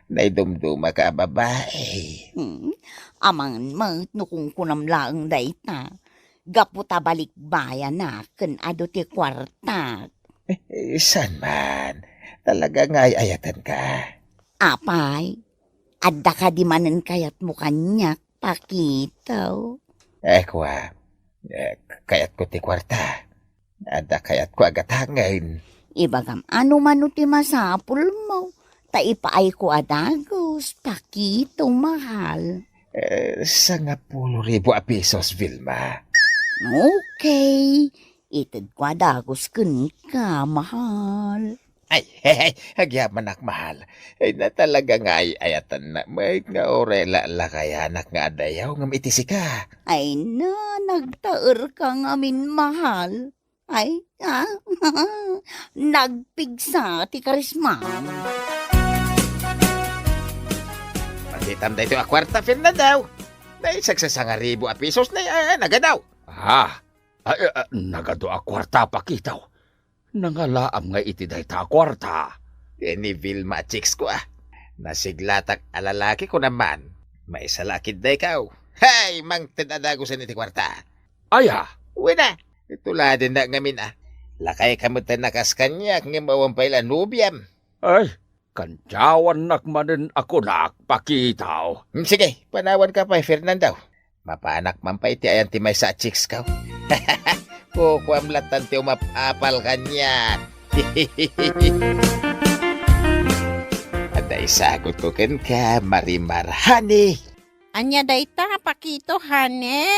Naidumdumaka a babai. Hmm, amangan met no kunkunam laeng dayta. Gapu ta balikbayanak ken adu ti kuartak. Eh, saan man? Talaga nga ay-ayatenka. Apay, adda kadi manen kayatmo kaniak, Pakito? Eh, kua, eh, kayatko ti kuarta. Adda kayatko a gatangen. Ibagam, ano mano ti masapulmo? Ta ipaayko a dagus, Pakito, mahal. Eh, sangapulo ribu a pesos, Vilma. Okay. Itedko a dagus kenka, mahal. Ay, hey, hey, agyamanak, mahal. Ay, na talaga nga ay-ayatennak met nga uray la-, lakayanak nga adayaw ngem iti sika. Ay na, nagtaerka ngamin, mahal. Ay, ah, nagpigsa ti karismam. Pakitam daytoy a kuarta, Fernando. Nay, sagsasangaribu a pesos, nay, ah, nagadaw. Ah, ay, ah, nagadu a kuarta, Pakito. Nangalaam nga iti dayta a kuarta. Ken ni Vilma a chicks ko, ah. Nasiglatak a lalaki ko naman. Maisala a kiddaykaw. Hay, mangted a dagusen iti kuarta. Aya? Wen a, ituladennak ngamin, ah. Lakayka met a nakas kaniak ngem awan pay la nobiam. Ay, kandiawannak manen a kunak, Pakito. Hmm, sige, panawanka pay, Fernando. Mapanak man pay ti ayan ti maysa a chicks ko. Kukuam lattan ti umap-apal kaniak. Adda isagutko kenka, Marimar, honey. Ania dayta, Pakito, honey?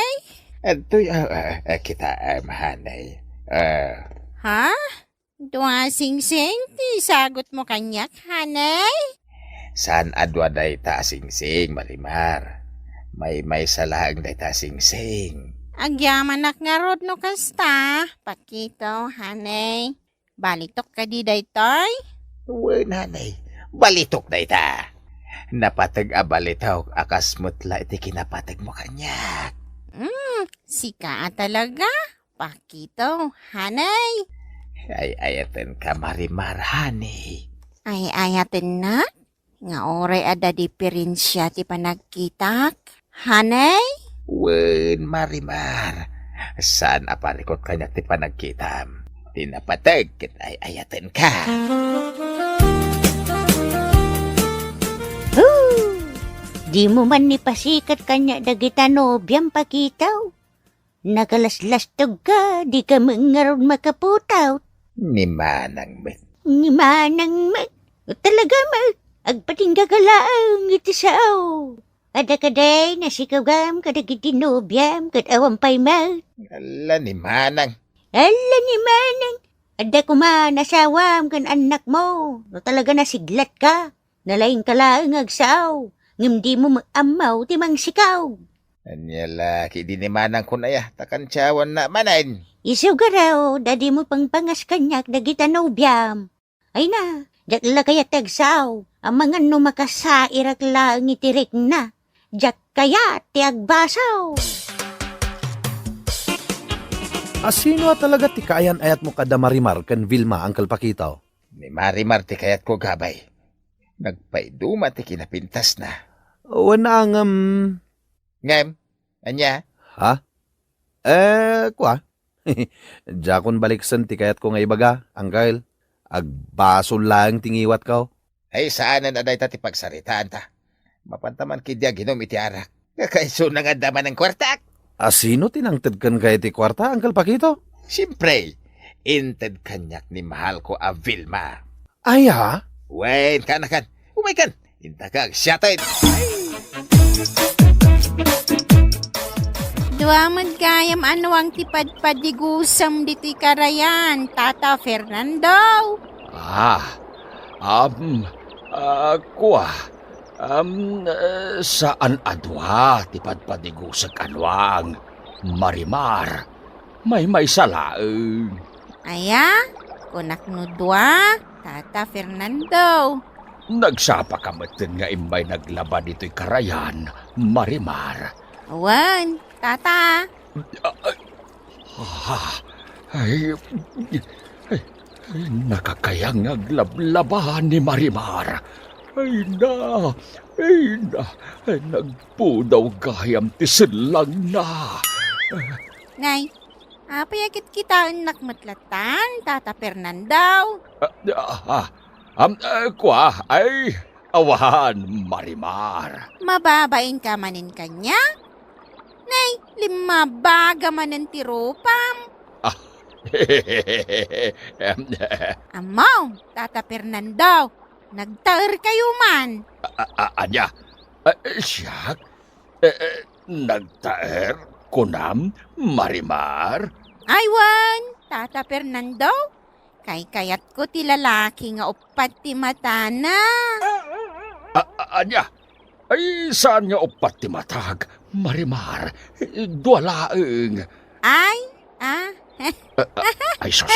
Adtoy, ah, ah, ah, kita, um, honey. Ah. Ha? Dua singsing ti isagutmo kaniak, honey? Saan a dua dayta a singsing, Marimar. Maymaysa laeng dayta a singsing. Agyamanak ngarud no kasta, Pakito, honey. Balitok kadi daytoy? Wen, honey. Balitok dayta. Napateg a balitok a kas met la iti kinapategmo kaniak. Hmm, sika a talaga? Pakito, honey. Ay-ayatenka, Marimar, honey. Ay-ayatennak? Nga uray adda diperensia ti panagkitak, honey? Wen, Marimar. Saan a parikut kaniak ti panagkitam. Ti napateg ket ay-ayatenka. Hoo! Dimo man ni pasiket kaniak dagita nobiam, Pakito. Nakalaslastogka, dika met ngarud makaputaw. Ni Manang met. Ni Manang met. O, talaga met, agpatingga ka laeng iti sao. Adda kadi nasikawam kadagiti nobiam ket awan pay met. Ala ni Manang. Ala ni Manang. Adda koma nasawam ken annakmo. No talaga nasiglatka. Nalaingka laeng nga agsao, ngem dimo met ammo ti mangsikaw. Ania la, ket idi ni Manang kun aya, ta kandiawanna manen. Isu garud, a dimo pangpangas kaniak dagita nobiam. Ay na, diak la kayat ti agsao, amangan no makasairak laeng iti rikna. Diak kayat ti agbasaw. A sino a talaga ti kaayan-ayatmo kada Marimar ken Vilma, Uncle Pakito? Ni Marimar ti kayatko, gabay. Nagpaiduma ti kinapintasna. Wen a ngem. Ngem? Ania? Ha? Eh, kua? Diakon baliksen ti kayatko nga ibaga, Uncle. Agbasol laeng ti ngiwatko. Ay, saanen a dayta ti pagsaritaanta. Mapanta man ketdi aginom iti arak. Kakaisuna nga adda manen kuartak. A sino ti nangted kenka iti kuarta, Uncle Pakito? Siempre, inted kaniak ni mahalko a Vilma. Aya? Wen, kan, kan. Umay kan. Inta ka agsiaten. Dua met gayam a nuang ti padpadigusem ditoy karayan, Tata Fernando. Ah, um, ah, kua, um, eh, saan a dua ti padpadigusek a nuang, Marimar. Maymaysa laeng. Aya? Kunak no dua, Tata Fernando. Nagsapaka metten nga immay naglaba ditoy karayan, Marimar. Wen, Tata. Ah, ay, ay, ay, nakakayang nga aglablaba ni Marimar. Ay na, ay na, ay, nagpudaw gayam ti sellangna. Nay, apay a kitkitaennak met latta, Tata Fernando? Ah, ah, ah, am, eh, kua, ay, awan, Marimar. Mababainka manen kaniak? Nay, limmabaga manen ti rupam. Ah, em, Ammo, Tata Fernando, nagtaerkayo man. A-, a-, a-, ania? Eh, eh, siak? Eh, eh, nagtaer, kunam, Marimar? Ay wen, Tata Fernando, kaykayatko ti lalaki nga uppat ti matana. A-, a-, ania? Ay, saan nga uppat ti matak, Marimar? Dua laeng. Ay, ah. Ah, ah, ay, sus.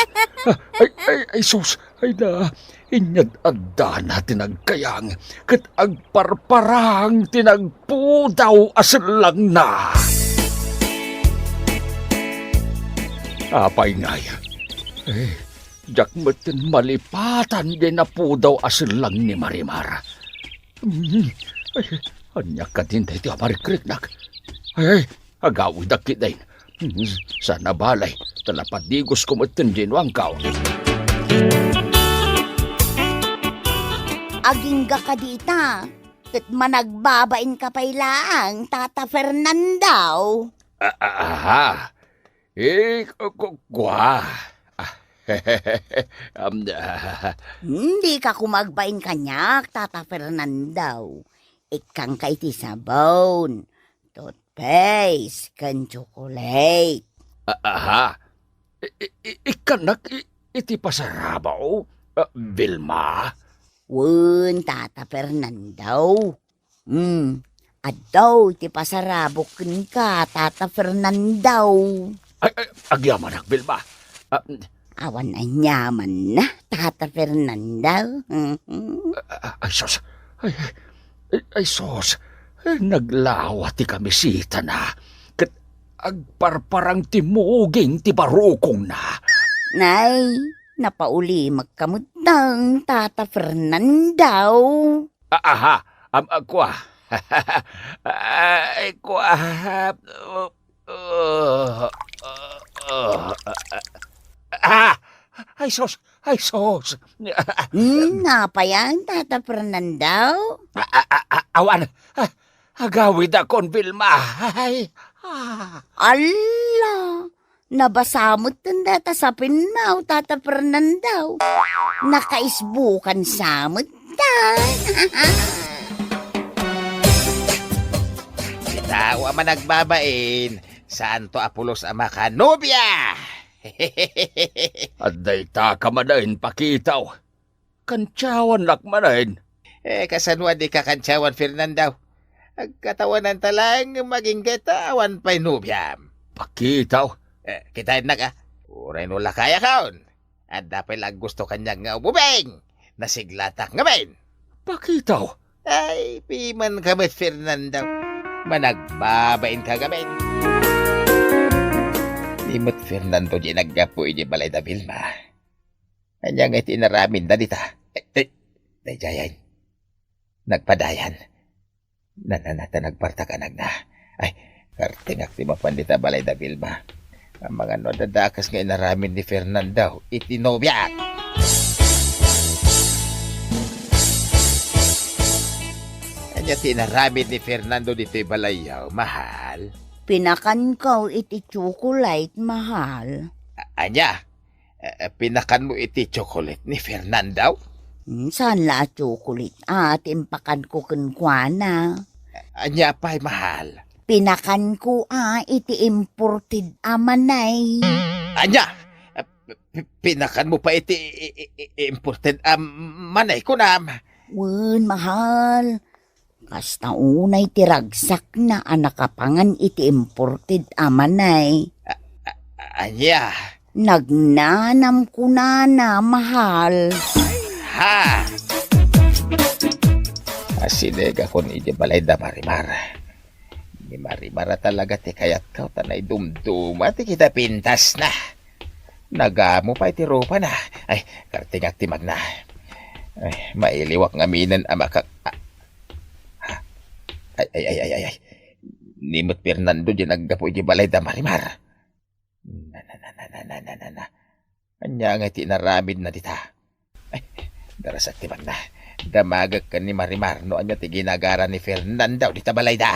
Ah, ay, ay, ay, sus. Ay na, inyad-addana ti nagkayang, ket agparparang ti nagpudaw a sellangna. Apay ngay? Eh, diak metten malipatan di napudaw a sellang ni Marimar. Hmm, ay, ania kadin daytoy a marikriknak? Ay, ay, agawidak ketdin. Hmm, saan a balay, ta napadigosko metten diay no angkaw. Agingga kadi ita, ket managbabainka pay laeng, Tata Fernando. A-, a-, aha. Eh, ku-, ku-, kua. Ah, am, ah. Hmm, dika koma agbain kaniak, Tata Fernando. Ikkanka iti sabon, toothpaste, ken tsokolate. A-, aha. I-, i-, i-, ikkannak i-, iti pasarabo, ah, Vilma? Wen, Tata Fernando. Hmm, addaw ti pasarabok kenka, Tata Fernando. Ay, ay, agyamanak, Vilma. Ah, awan aniamanna, Tata Fernando. Mhm. Ah, ah, ay, sus. Ay, ay, ay, sus. Ay, naglawa ti kamisitana. Ket agparparang ti muging ti barukongna. Nay, napaulimekka metten, Tata Fernando. A-, aha, am, a, kua. Ay, kua. Ah, ay, sus, ay, sus. Hmm, napayan, Tata Fernando? A-, a-, a-, a-, awan. Ah, agawidakon, Vilma. Ay, ah. Alla, nabasa met dayta sapinmo, Tata Fernando. Nakaisbukan sa met ta. Ti tao a managbabain, saanto a pulos a makanobia. Adda ita ka manen, Pakitaw. Kantiawannak manen. Eh, kasano a dika kantiawan, Fernando? Agkatawanan ta laeng ngem agingga ta awan pay nobiam. Pakitaw. Eh, kitaennak, a. Uray no lakayakon. Adda pay la aggusto kaniak nga ububing. Nasiglatak ngamin. Pakitaw. Ay, pimanka met, Fernando. Managbabainka ngamin. Ni met, Fernando, di naggapu iti balay da Vilma. Ania nga iti inaramidna dita? Ay, ay, daydiayen. Nagpadayan. Nananata nagpartak anagna. Ay, kartingak ti mapan dita balay da Vilma. Amangan no adda dakes nga inaramid ni Fernando iti nobiak. Ania ti inaramid ni Fernando ditoy balayyo, mahal? Pinakanko iti tsokolate, mahal. A-, ania? Eh, pinakanmo iti tsokolate ni Fernando? Hmm, saan la a tsokolate, a, ti impakanko kenkuana. Ania pay, mahal? Pinakanko, a, iti imported a manay. Ania? Eh, pi-, pinakanmo pay iti i-, i-, i-, imported a manay, kunam? Wen, mahal. Kasta unay ti ragsakna a nakapangan iti imported a manay. A-, a-, ania? Nagnanam kunana, mahal. Ha! Asinegakon iti balay da Marimar. Ni Marimar a talaga ti kayatko, ta naidumduma ti kinapintasna. Nagamo pay ti rupana. Ay, kartingak ti magna. Ay, mailiwak ngaminen a makak-, a-, ay, ay, ay, ay, ay, ay. Ni met Fernando diay naggapu iti balay da Marimar. Na, na, na, na. Ania ngay ti inaramidna dita? Ay, darasat ti banna. Damagek ken ni Marimar no ania ti ginagara ni Fernando dita balayda.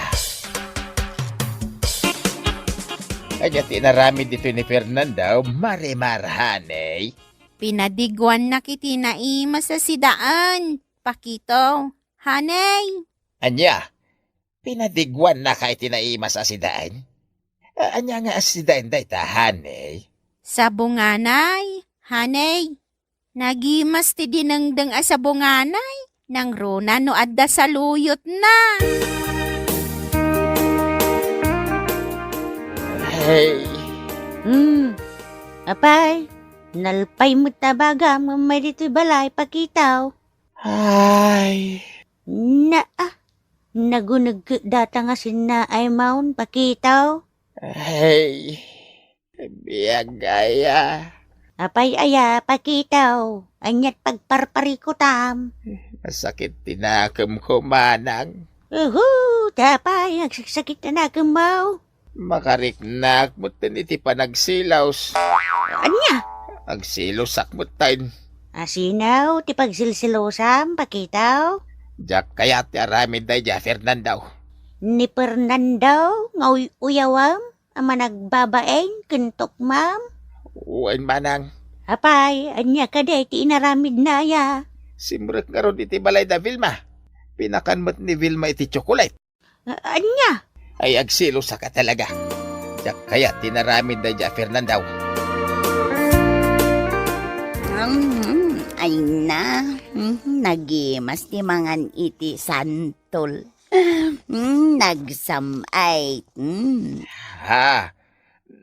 Ania ti inaramid ditoy ni Fernando, Marimar, honey? Pinadiguannak iti naimas a sidaen, Pakito, honey. Ania? Pinadiguannaka iti naimas a sidaen? A-, ania nga sidaen dayta, honey? Sabonganay, honey. Nagimas ti dinengdeng a sabonganay, nangruna no adda saluyotna. Hey. Hmm. Apay, nalpay met ta bagam ngem may ditoy balay, Pakito. Ay. Naa, nagunegket data nga sinnaay maon, Pakito. Ay, biag aya. Apay aya, Pakito? Aniat pagparparikutam? Masakit ti nakemko, manang. Uhu, ta apay, agsaksakit ti nakemmo? Makariknak metten iti panagsilos. Ania? Agsilosak metten. Asino ti pagsilsilosam, Pakito? Diak kayat ti aramid daydiay a Fernando. Ni Fernando nga uy-uyawam a managbabain ken tukmam? Wen, manang. Apay, ania kadi ti inaramidna aya? Simrek ngarud iti balay da Vilma. Pinakan met ni Vilma iti tsokolate. A-, ania? Ay, agsilosak a talaga. Diak kayat ti inaramid daydiay a Fernando. Mm, ay na. Mm, nagimas ti mangan iti santol. Mm, nagsam-ay. Mm. Ha?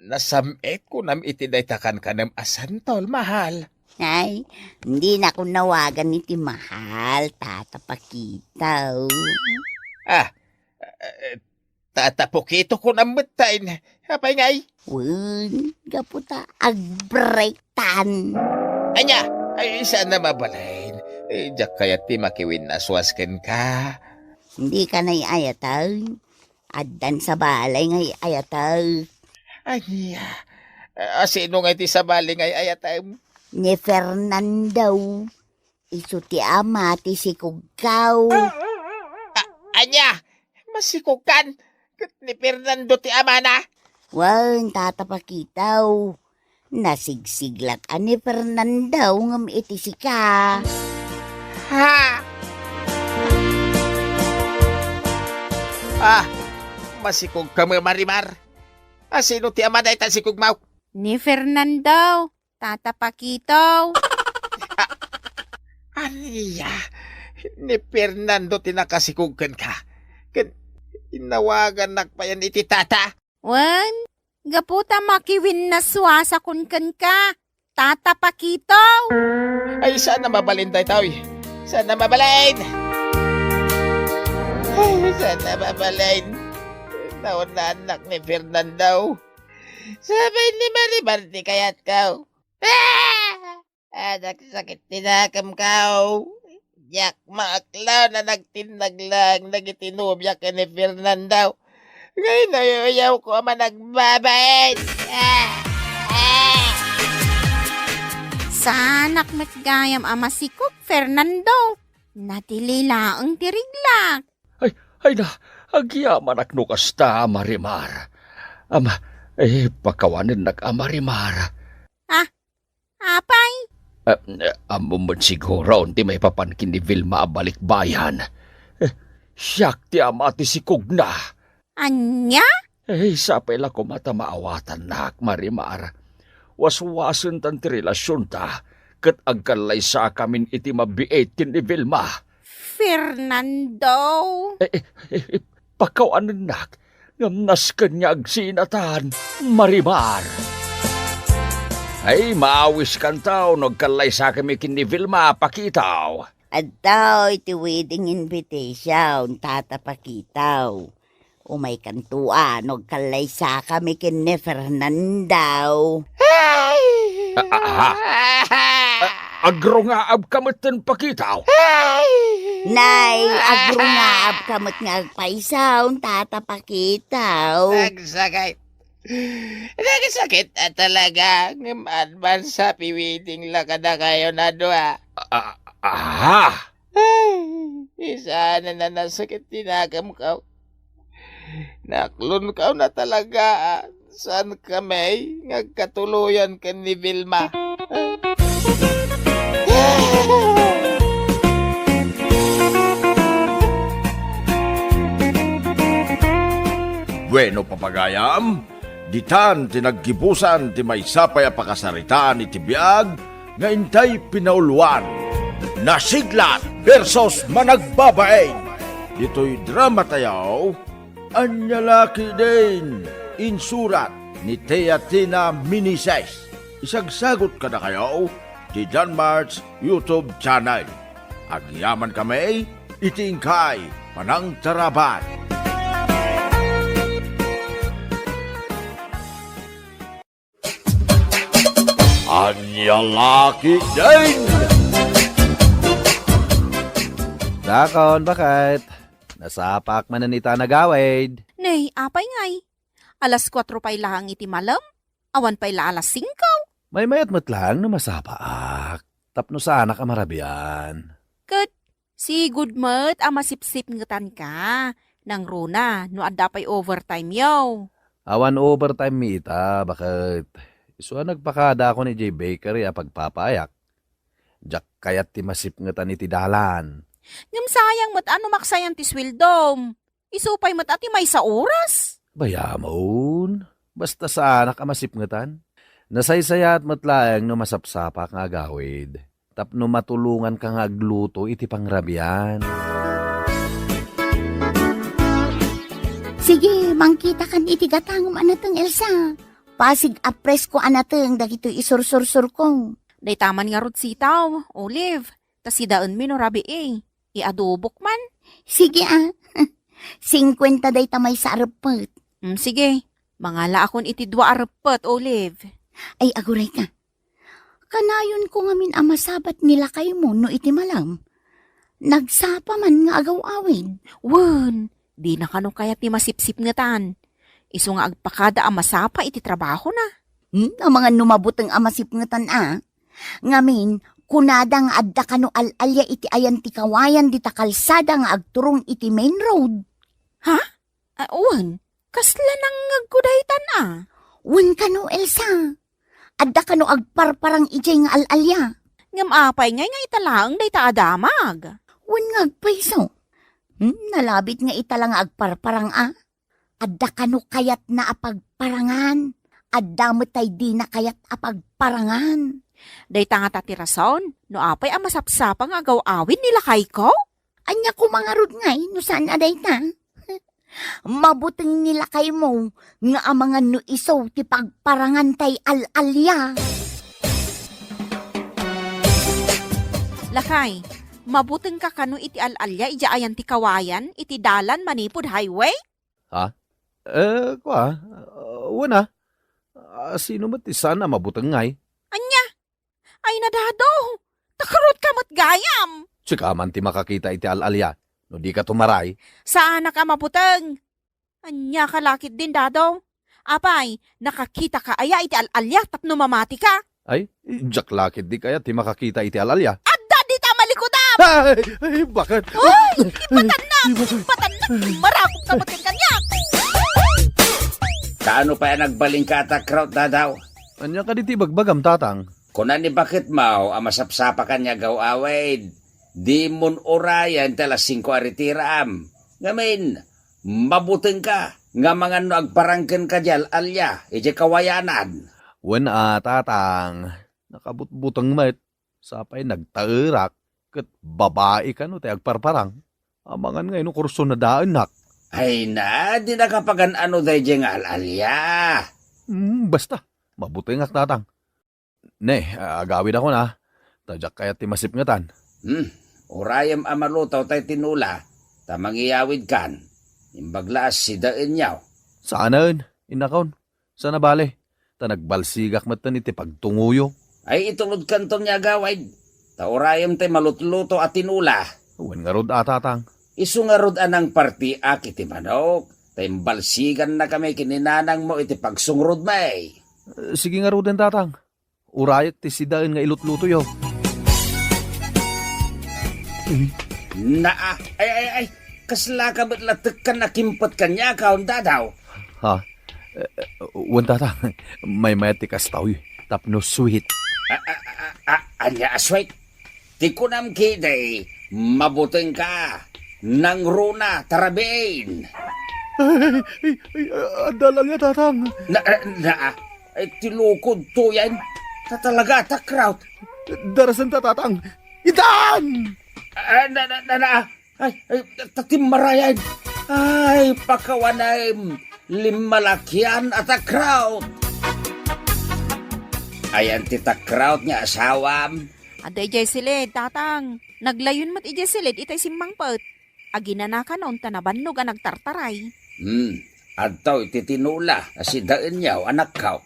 Nasam-it kunam iti dayta kankanem a santol, mahal? Ay, dinakon nawagan iti mahal, Tata Pakito. Ah, eh, Tata Pokito kunam metten. Apay ngay? Wen, gapu ta agbreaktan. Ania? Ay, saan a mabalin? Eh, diak kayat ti makiwinnaswas kenka. Dika ay-ayaten. Addan sabali nga ay-ayaten. Ania? A-, asino ngay ti sabali nga ay-ayatem? Ni Fernando. Isu ti ama ti sikogko. A-, ania? Masikogkan? Ket ni Fernando ti amana? Wen, Tata Pakito. Nasigsiglak a ni Fernando ngem iti sika. Ha? Ah, masikogka met, Marimar. Asino ti ama dayta sikogmo? Ni Fernando, Tata Pakito. Ania? Ni Fernando ti nakasikog kenka? Ken inawagannak payen iti tata? Wen, gapu ta makiwinnaswasakon kenka, Tata Pakito. Ay, saan a mabalin daytoy. Saan a mabalin. Ay, saan a mabalin. Naunannak ni Fernando. Sabay ni Marimar ti kayatko. Ah! Anak, sakit ti nakemko. Diak maaklon a nagtinnag laeng dagiti nobia ken ni Fernando. Ngay, nauyawko a managbabain. Ah! Ah! Saanak met gayam a masikog, Fernando. Nadili laeng ti riglak. Ay, ay na, agyamanak no kasta, Marimar. Ama, eh, pakawanennak a Marimar. Ah, Apay? Eh, eh, ammom met siguro ti maipapan ken ni Vilma a balikbayan. Eh, siak ti ama ti sikogna. Ania? Eh, sapay la koma ta maawatannak, Marimar. Waswasentan ti relasionta, ket agkallaysakamin iti mabiit ken ni Vilma. Fernando! Eh, eh, eh, eh, pakawanennak, ngem nasken nga agsinatan, Marimar. Ay, maawiskanto no agkallaysakami ken ni Vilma, Pakito. Adtoy ti wedding invitation, Tata Pakito. Umaykanto a no agkallaysakami ken ni Fernando. Ay! Ah, ah, ah. Ah, Agrungaabka met ten pakitaw. Ay! Nay, agrungaabka met nga agpaysaw, Tata Pakitaw. Nagsakit. Nagsakit a talaga. Ngem advance happy wedding la kadakayon a dua. Ah, ah. Ay, isana na nasakit ti nakemko. Naklonkaw na talaga, ah. Saan kami nga agkatuloyan ken ni Vilma? Bueno, papagayam, ditan ti naggibusan ti maysa pay a pakasaritaan iti biag nga intay pinauluan. Nasiglat versus Managbabain. Ditoy drama tayo, Ania La Ketdin, insurat ni Teatina Meneses. Isagsagut kadakayo ti Danmart's YouTube channel. Agyaman kami iti inkay panangtarabay. Ania La Ketdin! Dakon, baket. Nasapaak manen ita a nagawid. Nay, apay ngay? Alas kuatro pay laeng iti malem? Awan pay la alas singko? Maymayat met laeng no masapaak, tapno saanak a marabian. Ket sigud met a masipsipngetanka, nangruna no adda pay overtime yo. Awan overtime mi ita, baket. Isu a nagpakadaakon idiay bakery a pagpapaayak. Diak kayat ti masipngetan iti dalan. Ngem sayang met a no maksayan ti sueldom. Isu pay met a ti maysa oras. Bayamon, basta saanak a masipngetan. Nasaysayaat met laeng no masapsapaak nga agawid tapno matulonganka nga agluto iti pangrabian. Sige, mangkitakan iti gatangem a nateng, Elsa. Pasig a presko a nateng dagitoy isursursurko. Dayta man ngarud sitaw, Olive, ta sidaenmi no rabii. Iadobok man. Sige, a. Singkuenta dayta maysa a reppet. Mm, sige. Mangalaakon iti dua a reppet, Olive. Ay, agurayka. Kanayonko ngamin a masabat ni lakaymo no iti malem. Nagsapa man nga agaw-awid. Wen, dina kano kayat ti masipsipngetan. Isu nga agpakada a masapa iti trabahona. Hmm, amangan no mabuteng a masipngetan a. Ngamin, kunada nga adda kano al-alia iti ayan ti kawayan dita kalsada nga agturong iti main road. Ha? Ah, wen, kasla nangngegko daytan a. Wen kano, Elsa. Adda kano agparparang idiay nga al-alia. Ngem apay ngay nga ita laeng dayta a damag? Wen nga agpayso. Hmm, nalabit nga ita la nga agparparang a. Adda kano kayatna a pagparangan. Adda met tay dina kayat a pagparangan. Dayta ngata ti rason no apay a masapsapa nga agaw-awid ni lakayko? Ania koma ngarud ngay no saan a dayta? Mabuteng ni lakaymo nga amangan no isu ti pagparangan tay al-alia. Lakay, mabutengka kano iti al-alia idiay ayan ti kawayan iti dalan manipud highway? Ha? Eh, kua, uh, wen a. Ah, sino met ti saan a mabuteng ngay? Ania? Ay na, Dado! Takarot ka met gayam! Sika man ti makakita iti al-alia, no dika tumaray. Saanak a mabuteng. Ania ka la ketdin, Dado? Apay, nakakita ka aya iti al-alia tapno mamati ka? Ay, diak la ketdi kayat ti makakita iti al-alia. Adda dita malikudam! Ay, ay, baket? Oy, ipatanna! Ipatanna! Marakop ka met kaniak! Kaano pay a nagbalinka a takraw, Dadaw? Ania kadi ti ibagbagam, Tatang? Kuna ni baketmo a masapsapakan nga agaw-awid, dimon urayen ti alas singko a ritiraam. Ngamin, mabutengka nga amangan no agparang kenka diay al-alia idiay kawayanan. Wen a, Tatang, nakabutbuteng met. Sapay nagtaerak ket babai kano ti agparparang. Amangan ngay no kursunadaennak. Ay na, dinaka pagan-ano daydiay nga al-alia. Hmm, basta, mabutengak, Tatang. Ne, agawidakon a, ta diak kayat ti masipngetan. Hmm, urayem a malutaw tay tinola, ta mangiyawidkan. Imbag la a sidaenyo. Saanen, innakon. Saan a bale, ta nagbalsigak metten iti pagtungoyo. Ay, itulodkanton nga agawid. Ta urayem ti malutluto a tinula. Wen ngarud a, Tatang. Isu ngarud a nangpartiak iti manok, ta imbalsigannakami ken ni nanangmo iti pagsungrudmi. Eh, sige ngaruden, Tatang. Urayek ti sidaen nga ilutlutoyo. Naa, ay, ay, ay, kaslaka met la tekkan a kimpet kaniak, Dadaw? Ha? Eh, eh, wen, Tatang, maymayat ti kastoy, tapno sweet. A, a, a, a, ania a sweet? Ti kunam ketdi, mabutengka, nangruna, ta rabiin. Ay, ay, ay, adda al-alia, Tatang. Na, na, na, ay, ti lukodto yan. Ta talaga, takraw. Darasenta, Tatang. Itan! Ah, na, na, na, na. Ay, ay, ta-, timmarayan. Ay, pakawanem. Limmalakian a takraw. Ayan ti takraw nga asawam. Adda idiay silid, Tatang. Naglayon met idiay silid itay simmangpet. Aginanakanon ta nabannog a nagtartaray. Hmm, adtoy ti tinula a sidaenyo, anakko.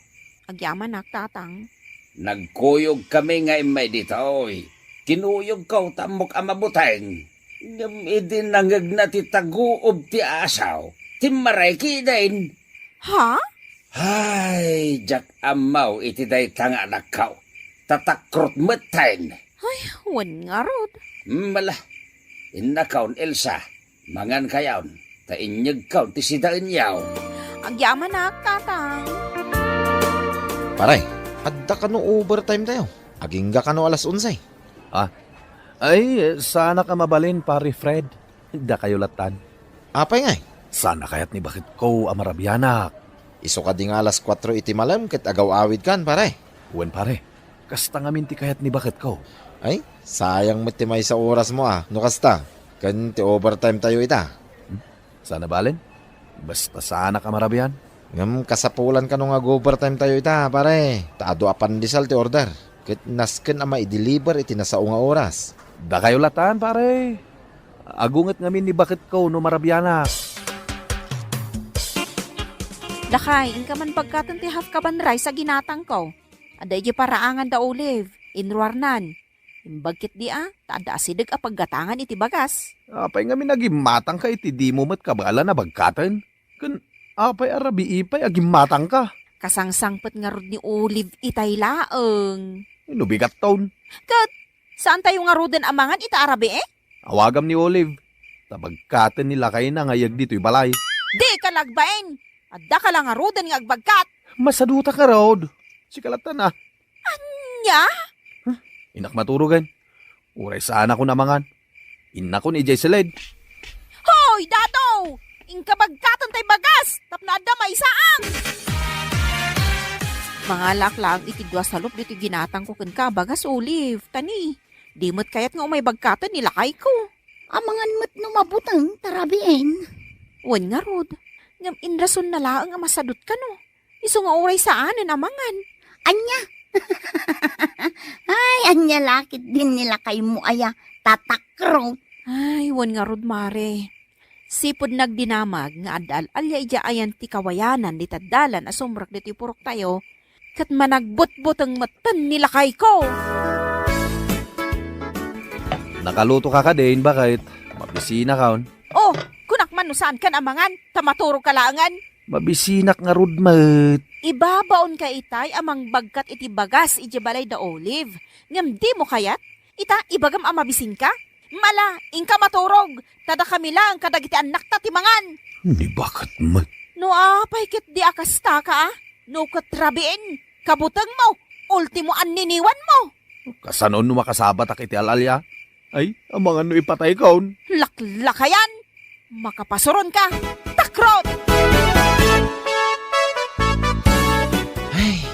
Agyamanak, Tatang. Nagkuyogkami nga immay ditoy. Kinuyogko ta ammok a mabuteng. Ngem idi nangegna ti taguob ti asaw, timmaray ketdin. Ha? Ay, diak ammo iti dayta nga anakko. Ta takrot metten. Ay, wen ngarud. Mala, innakon, Elsa, mangankayon, ta inyegkon ti sidaenyo. Agyamanak, Tatang. Pare, adda kano overtime tayo? Agingga kano alas onse? Ah, ay, saanak a mabalin, Pare Fred. Dakayo lattan. Apay ngay? Saan a kayat ni baketko a marabianak? Isu kadi nga alas kuatro iti malem ket agaw-awidkan, pare. Wen, pare. Kasta ngamin ti kayat ni baketko. Ay, sayang met ti maysa orasmo a, no kasta. Ken ti overtime tayo ita. Hmm? Saan a balen? Basta saanak a marabian. Ngem kasapulan kano nga ag-overtime tayo ita, pare. Ta adu a pandesal ti order. Ket nasken a maideliver iti nasao nga oras. Dakayo lattan, pare. Agunget ngamin ni baketko no marabianak. Lakay, inka man bagkaten ti half kaban rice a ginatangko. Adda idiay paraangan da Olive, inruarnan. Imbag ketdi a, ta adda asideg a paggatangan iti bagas. Apay ngamin a gimmatangka iti dimo met kabaelan a bagkaten? Ken apay a rabii pay a gimmatangka? Kasangsangpet ngarud ni Olive itay laeng. No bigatton. Ket saan tayo ngaruden a mangan ita a rabii? Awagam ni Olive. Ta bagkaten ni lakayna nga iyeg ditoy balay. Dika lagbain! Addaka la ngaruden nga agbagkat! Masadutak ngarud. Sika lattan a. Ania? Huh? Innak maturogen. Uray saanakon a mangan. Innakon idiay silid. Hoy, Dado! Inka bagkaten tay bagas tapno adda maisaang! Mangalaak laeng iti dua salop ditoy ginatangko kenka a bagas, Olive. Ta ni, di met kayat nga umay bagkaten ni lakayko. Amangan met no mabuteng, ta rabiin. Wen ngarud, ngem inrasonna laeng a masadut kano. Isu nga uray saanen a mangan. Ania? Ay, ania la ketdin ni lakaymo aya, ta takrot. Ay, wen ngarud, Mare. Sipud nagdinamag nga adda al-alia idiay ayan ti kawayanan dita dalan a sumrek ditoy puroktayo, ket managbutbuteng metten ni lakayko. Nakalutoka kadin, baket? Mabisinakon. Oh, kunak man no saankan a mangan, ta maturogka laengen. Mabisinak ngarud met. Ibabaonka itay a mangbagkat iti bagas idiay balay da Olive. Ngem dimo kayat? Ita, ibagam a mabisinka? Mala, inka maturog, ta dakami laeng kadagiti annakta ti mangan. Ni baket met. No apay ketdi a kastaka a? No ket rabiin, kabutengmo, ultimo anniniwanmo. Kasano no makasabatak iti al-alia? Ay, amangan no ipataykon. Laklakayan! Makapasuronka! Takrot! Ay,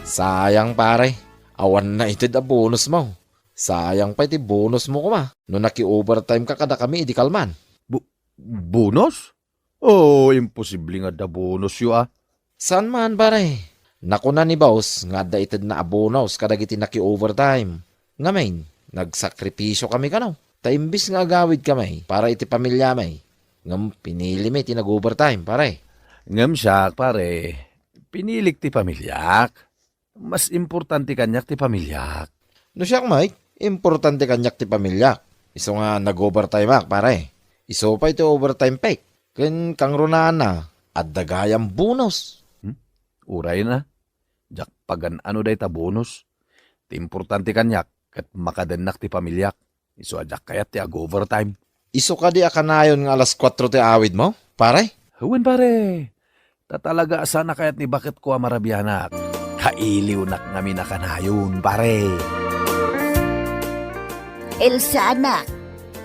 sayang, pare. Awan naited a bonus mo. Sayang pay ti bonus mo koma no naki-overtime ka kadakami idi kalman. Bu-, bonus? Oh, imposible nga adda bonus yo, ah. Saan man, pare? Nakuna ni boss nga adda itedna a bonus kadagiti naki-overtime. Ngamin, nagsakripisyo kami kano. Ta imbis nga agawid kami para iti pamilya mi, ngem pinili mi ti nag-overtime, pare. Ngem siak, pare, pinilik ti pamilyak. Mas importante kaniak ti pamilyak. No siak, Mike, Importante kaniak ti pamiliak. Isu nga nag-overtimeak, pare. Isu pay ti overtime pay. Ken kangrunaanna, adda gayam bonus. Hmm? Uray na. Diak pagan-ano dayta bonus. Ti importante kaniak, ket makadennak ti pamiliak. Isu a diak kayat ti ag-overtime. Isu kadi a kanayon nga alas kuatro ti awidmo, pare? Wen, pare. Ta talaga a saan a kayat ni baketko a marabianak. Kailiwnak ngamin a kanayon, pare. Elsa, anak,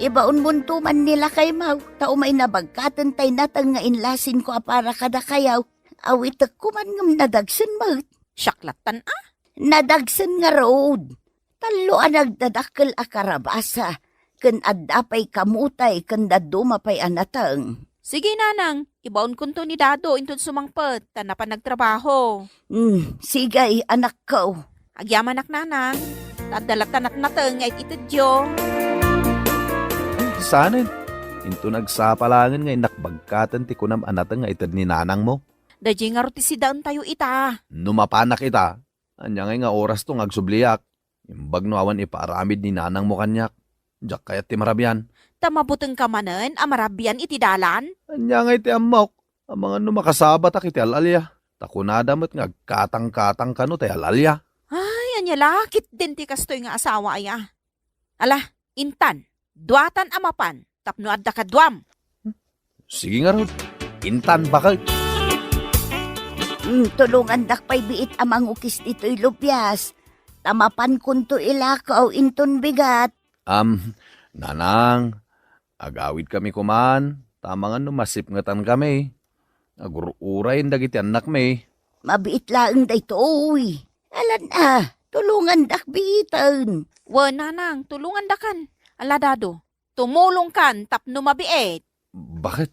ibaonmonto man ni lakaymo, ta umay nabagkaten tay nateng nga inlasinko a para kadakayo. Awitekko man ngem nadagsen met. Siak lattan a? Nadagsen ngarud. Tallo a nagdadakkel a karabasa, ken adda pay kamutay ken dadduma pay a nateng. Sige, nanang, ibaonkonto ni Dado inton sumangpet, ta napan nagtrabaho. Hmm, sige, anakko. Agyamanak, nanang, ta adda latta natnateng nga it-itedyo. Saanen, inton agsapa laengen nga innak bagkaten ti kunam a nateng nga ited ni nanangmo. Daydiay ngarud ti sidaentayo ita. No mapanak ita, ania ngay nga orasto nga agsubliak? Imbag no awan ipaaramid ni nanangmo kaniak. Diak kayat ti marabian. Ta mabutengka manen a marabian iti dalan? Ania ngay ti ammok? Amangan no makasabatak iti al-alia. Ta kunada met nga agkatangkatang kano tay al-alia. Ay, ania la ketdin ti kastoy nga asawa aya? Ala, intan, duatan a mapan tapno adda kaduam. Sige ngarud, intan baket. Hmm, tulongandak pay biit a mangukis ditoy lubias. Ta mapankonto ilakaw inton bigat. Am, nanang, agawidkami koman, ta amangan no masipngetankami. Agur-urayen dagiti annakmi. Mabiit laeng daytoy. Alan a, tulongandak biiten. Wen, nanang, tulongandakan. Ala, Dado, tumulongkan tapno mabiit. Baket?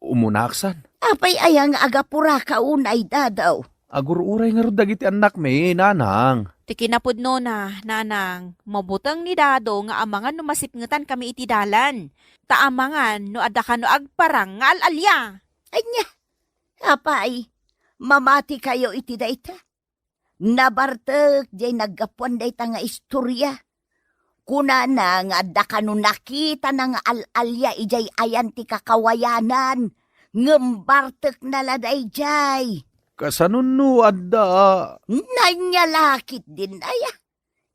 Umunaaksan? Apay aya nga agapuraka unay, Dado? Agur-uray ngarud dagiti annakmi, nanang. Ti kinapudnona, nanang, mabuteng ni Dado nga amangan no masipngetankami iti dalan. Ta amangan no adda kano agparang nga al-alia. Ania? Apay, mamatikayo iti dayta? Nabartek diay naggapuan dayta nga istorya. Kunana nga adda kano nakitana nga al-alia idiay ayan ti kakawayanan, ngem bartekna la daydiay. Kasano no adda? Ania la ketdin aya?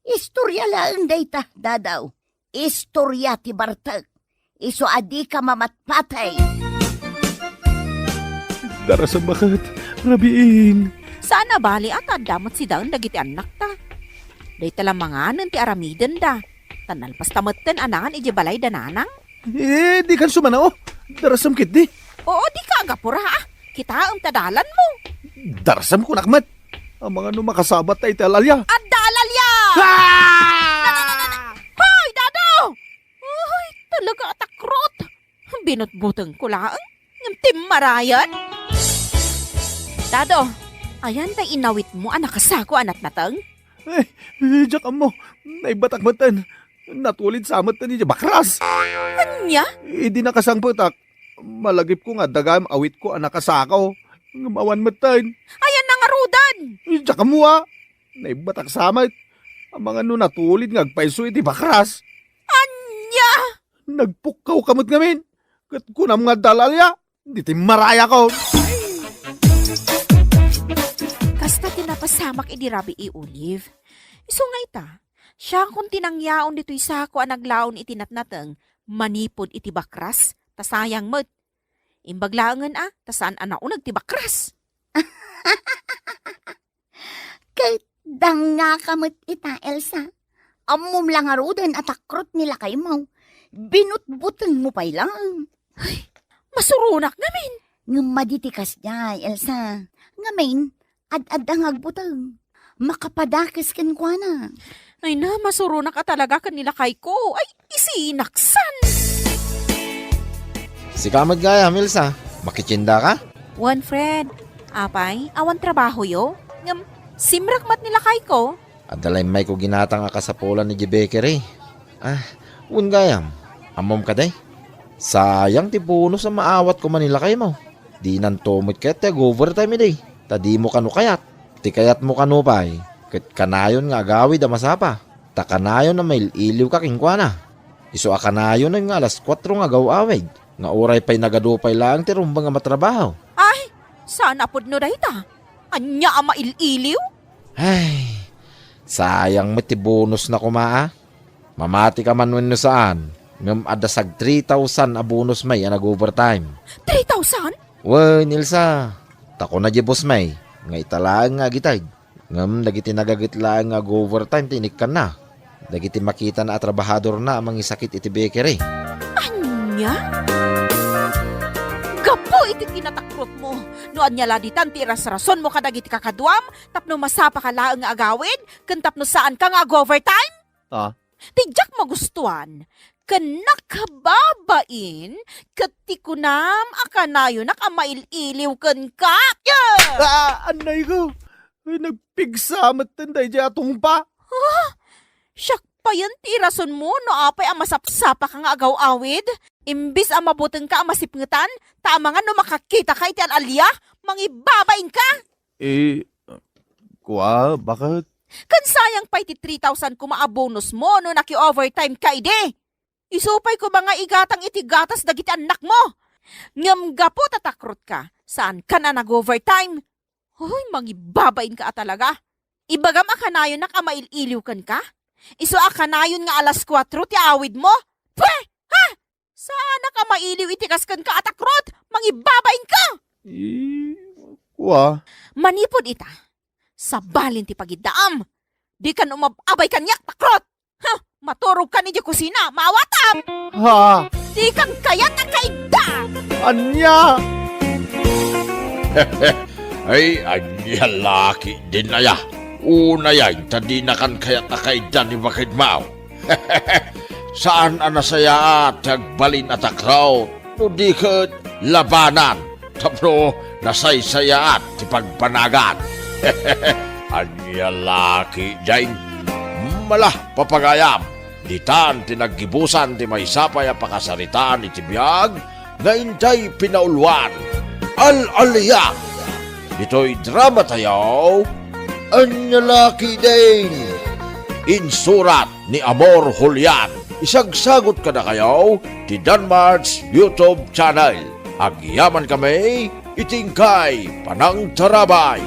Istorya laeng dayta, Dadaw. Istorya ti bartek. Isu a dika mamatpatay. Darasem baket, rabiin. Saan a bali a ta adda met sidaen dagiti annakta. Dayta la manganen ti aramidenda. Ta nalpasta metten a nangan idiay balay da nanang. Eh, dikan sumanao. Darasem ketdi. Oo, dika agapura, a. Kitaem ta dalanmo. Darasem kunak met. Amangan no makasabat ta iti al-alia. Adda al-alia! Ah! Na, na, na, na, na. Hoy, Dado! Ay, talaga a takrot. Binutbutengko laeng. Ngem timmarayan. Dado, ayan tay inawitmo a nakasako a natnateng? Eh, eh, diak ammo. Naibbatak metten. Natulid sa metten idiay bakras. Ania? Idi nakasangpetak, malagipko nga adda gayam awitko a nakasako. Ngem awan metten. Ayan na ngaruden? Eh, diak ammo a. Naibbatak sa met. Amangan no natulid nga agpayso iti bakras. Ania? Nagpukkawka met ngamin. Ket kunam nga adda al-alia. Di timmarayakon. Kasta ti napasamak idi rabii, Olive. Isu nga ita, siakon ti nangyaon ditoy sako a naglaon iti natnateng manipud iti bakras, ta sayang met. Imbag laengen a, ta saan a nauneg ti bakras. Ket dangngaka met ita, Elsa. Ammom la ngaruden a takrot ni lakaymo. Binutbutengmo pay laeng. Ay, masuronak ngamin. Ngem madi ti kasdiay, Elsa. Ngamin, ad-adda nga agbuteng. Makapadakes kenkuana. Ay na, masuronak a talaga ken ni lakayko. Ay, isinaksan! Sika met gayam, Elsa. Makitiendaka? Wen, Fred. Apay, awan trabahoyo? Ngem, simrek met ni lakayko. Adda la immayko ginatang a kasapulan idiay bakery. Ah, wen gayam, ammom kadi? Sayang ti bonus a maawatko man ni lakaymo. Dinanto met kayat ti ag-overtime idi, ta dimo kano kayat. Ti kayatmo kano pay, ket kanayon nga agawid a masapa. Ta kanayon a mail-iliwka kenkuana. Isu a kanayon nga alas kuatro nga agaw-awid, nga uray pay nagadu pay laeng ti rumbeng a matrabaho. Ay, saan a pudno dayta? Ania a mail-iliw? Ay, sayang met ti bonusna koma a. Mamati ka man wenno saan, ngem adda sag three thousand a bonus may a nag-overtime. Three thousand? Wen, Elsa, ta kuna di boss may, nga ita laeng nga agited. Ngem dagiti nagaget laeng nga ag-overtime ti inikkanna. Dagiti makitana a trabahadorna a mangisakit iti bakery. Ania? Gapu iti kinatakrotmo, no ania la ditan ti irasrasonmo kadagiti kakaduam tapno masapaka laeng nga agawid ken tapno saanka nga ag-overtime? Ta? Ti diak magustuan, ken nakababain, ket ti kunam a kanayonak a mail-iliw kenka. Yeah! Ah, annay ko! Ay, nagpigsa met ten daydiay a tungpa. Ah, siak payen ti irasonmo no apay a masapsapaka nga agaw-awid. Imbis a mabutengka a masipngetan, ta amangan no makakitaka iti al-alia, mangibabainka. Eh, kua, bakit? Ken sayang pay ti three thousand koma a bonusmo no naki-overtimeka idi. Isu pay koma nga igatang iti gatas dagiti annakmo. Ngem gapu ta takrotka, saankan a nag-overtime. Hoy, mangibabainka a talaga. Ibagam a kanayonak a mail-iliw kenka? Isu a kanayon nga alas kuatro ti awidmo? Pwe! Ha? Saanak a mailiw iti kas kenka a takrot? Mangibabainka! Eh, kua. Manipud ita, sabalin ti pagiddaam. Dikan umab-abay kaniak, takrot! Huh, maturogkan idiay kusina, maawatam! Ha? Dikan kayat a kaidda! Ania? Ay, ania la ketdin aya? Unay, ta dinakan kayat a kaidda ni Baked Mao. Saan a nasayaat ti agbalin a takrot, no di ket labanan, tapno nasaysayaat ti pagbanagan. Ania la ketdin? Mala, papagayam, ditan ti naggibusan ti maysa pay a pakasaritaan iti biag nga intay pinauluan. Al-alian! Ditoy dramatayo, Ania la ketdin? Insurat ni Amor Julian. Isagsagut kadakayo ti Danmart's YouTube channel. Agyamankami iti inkay panangtarabay.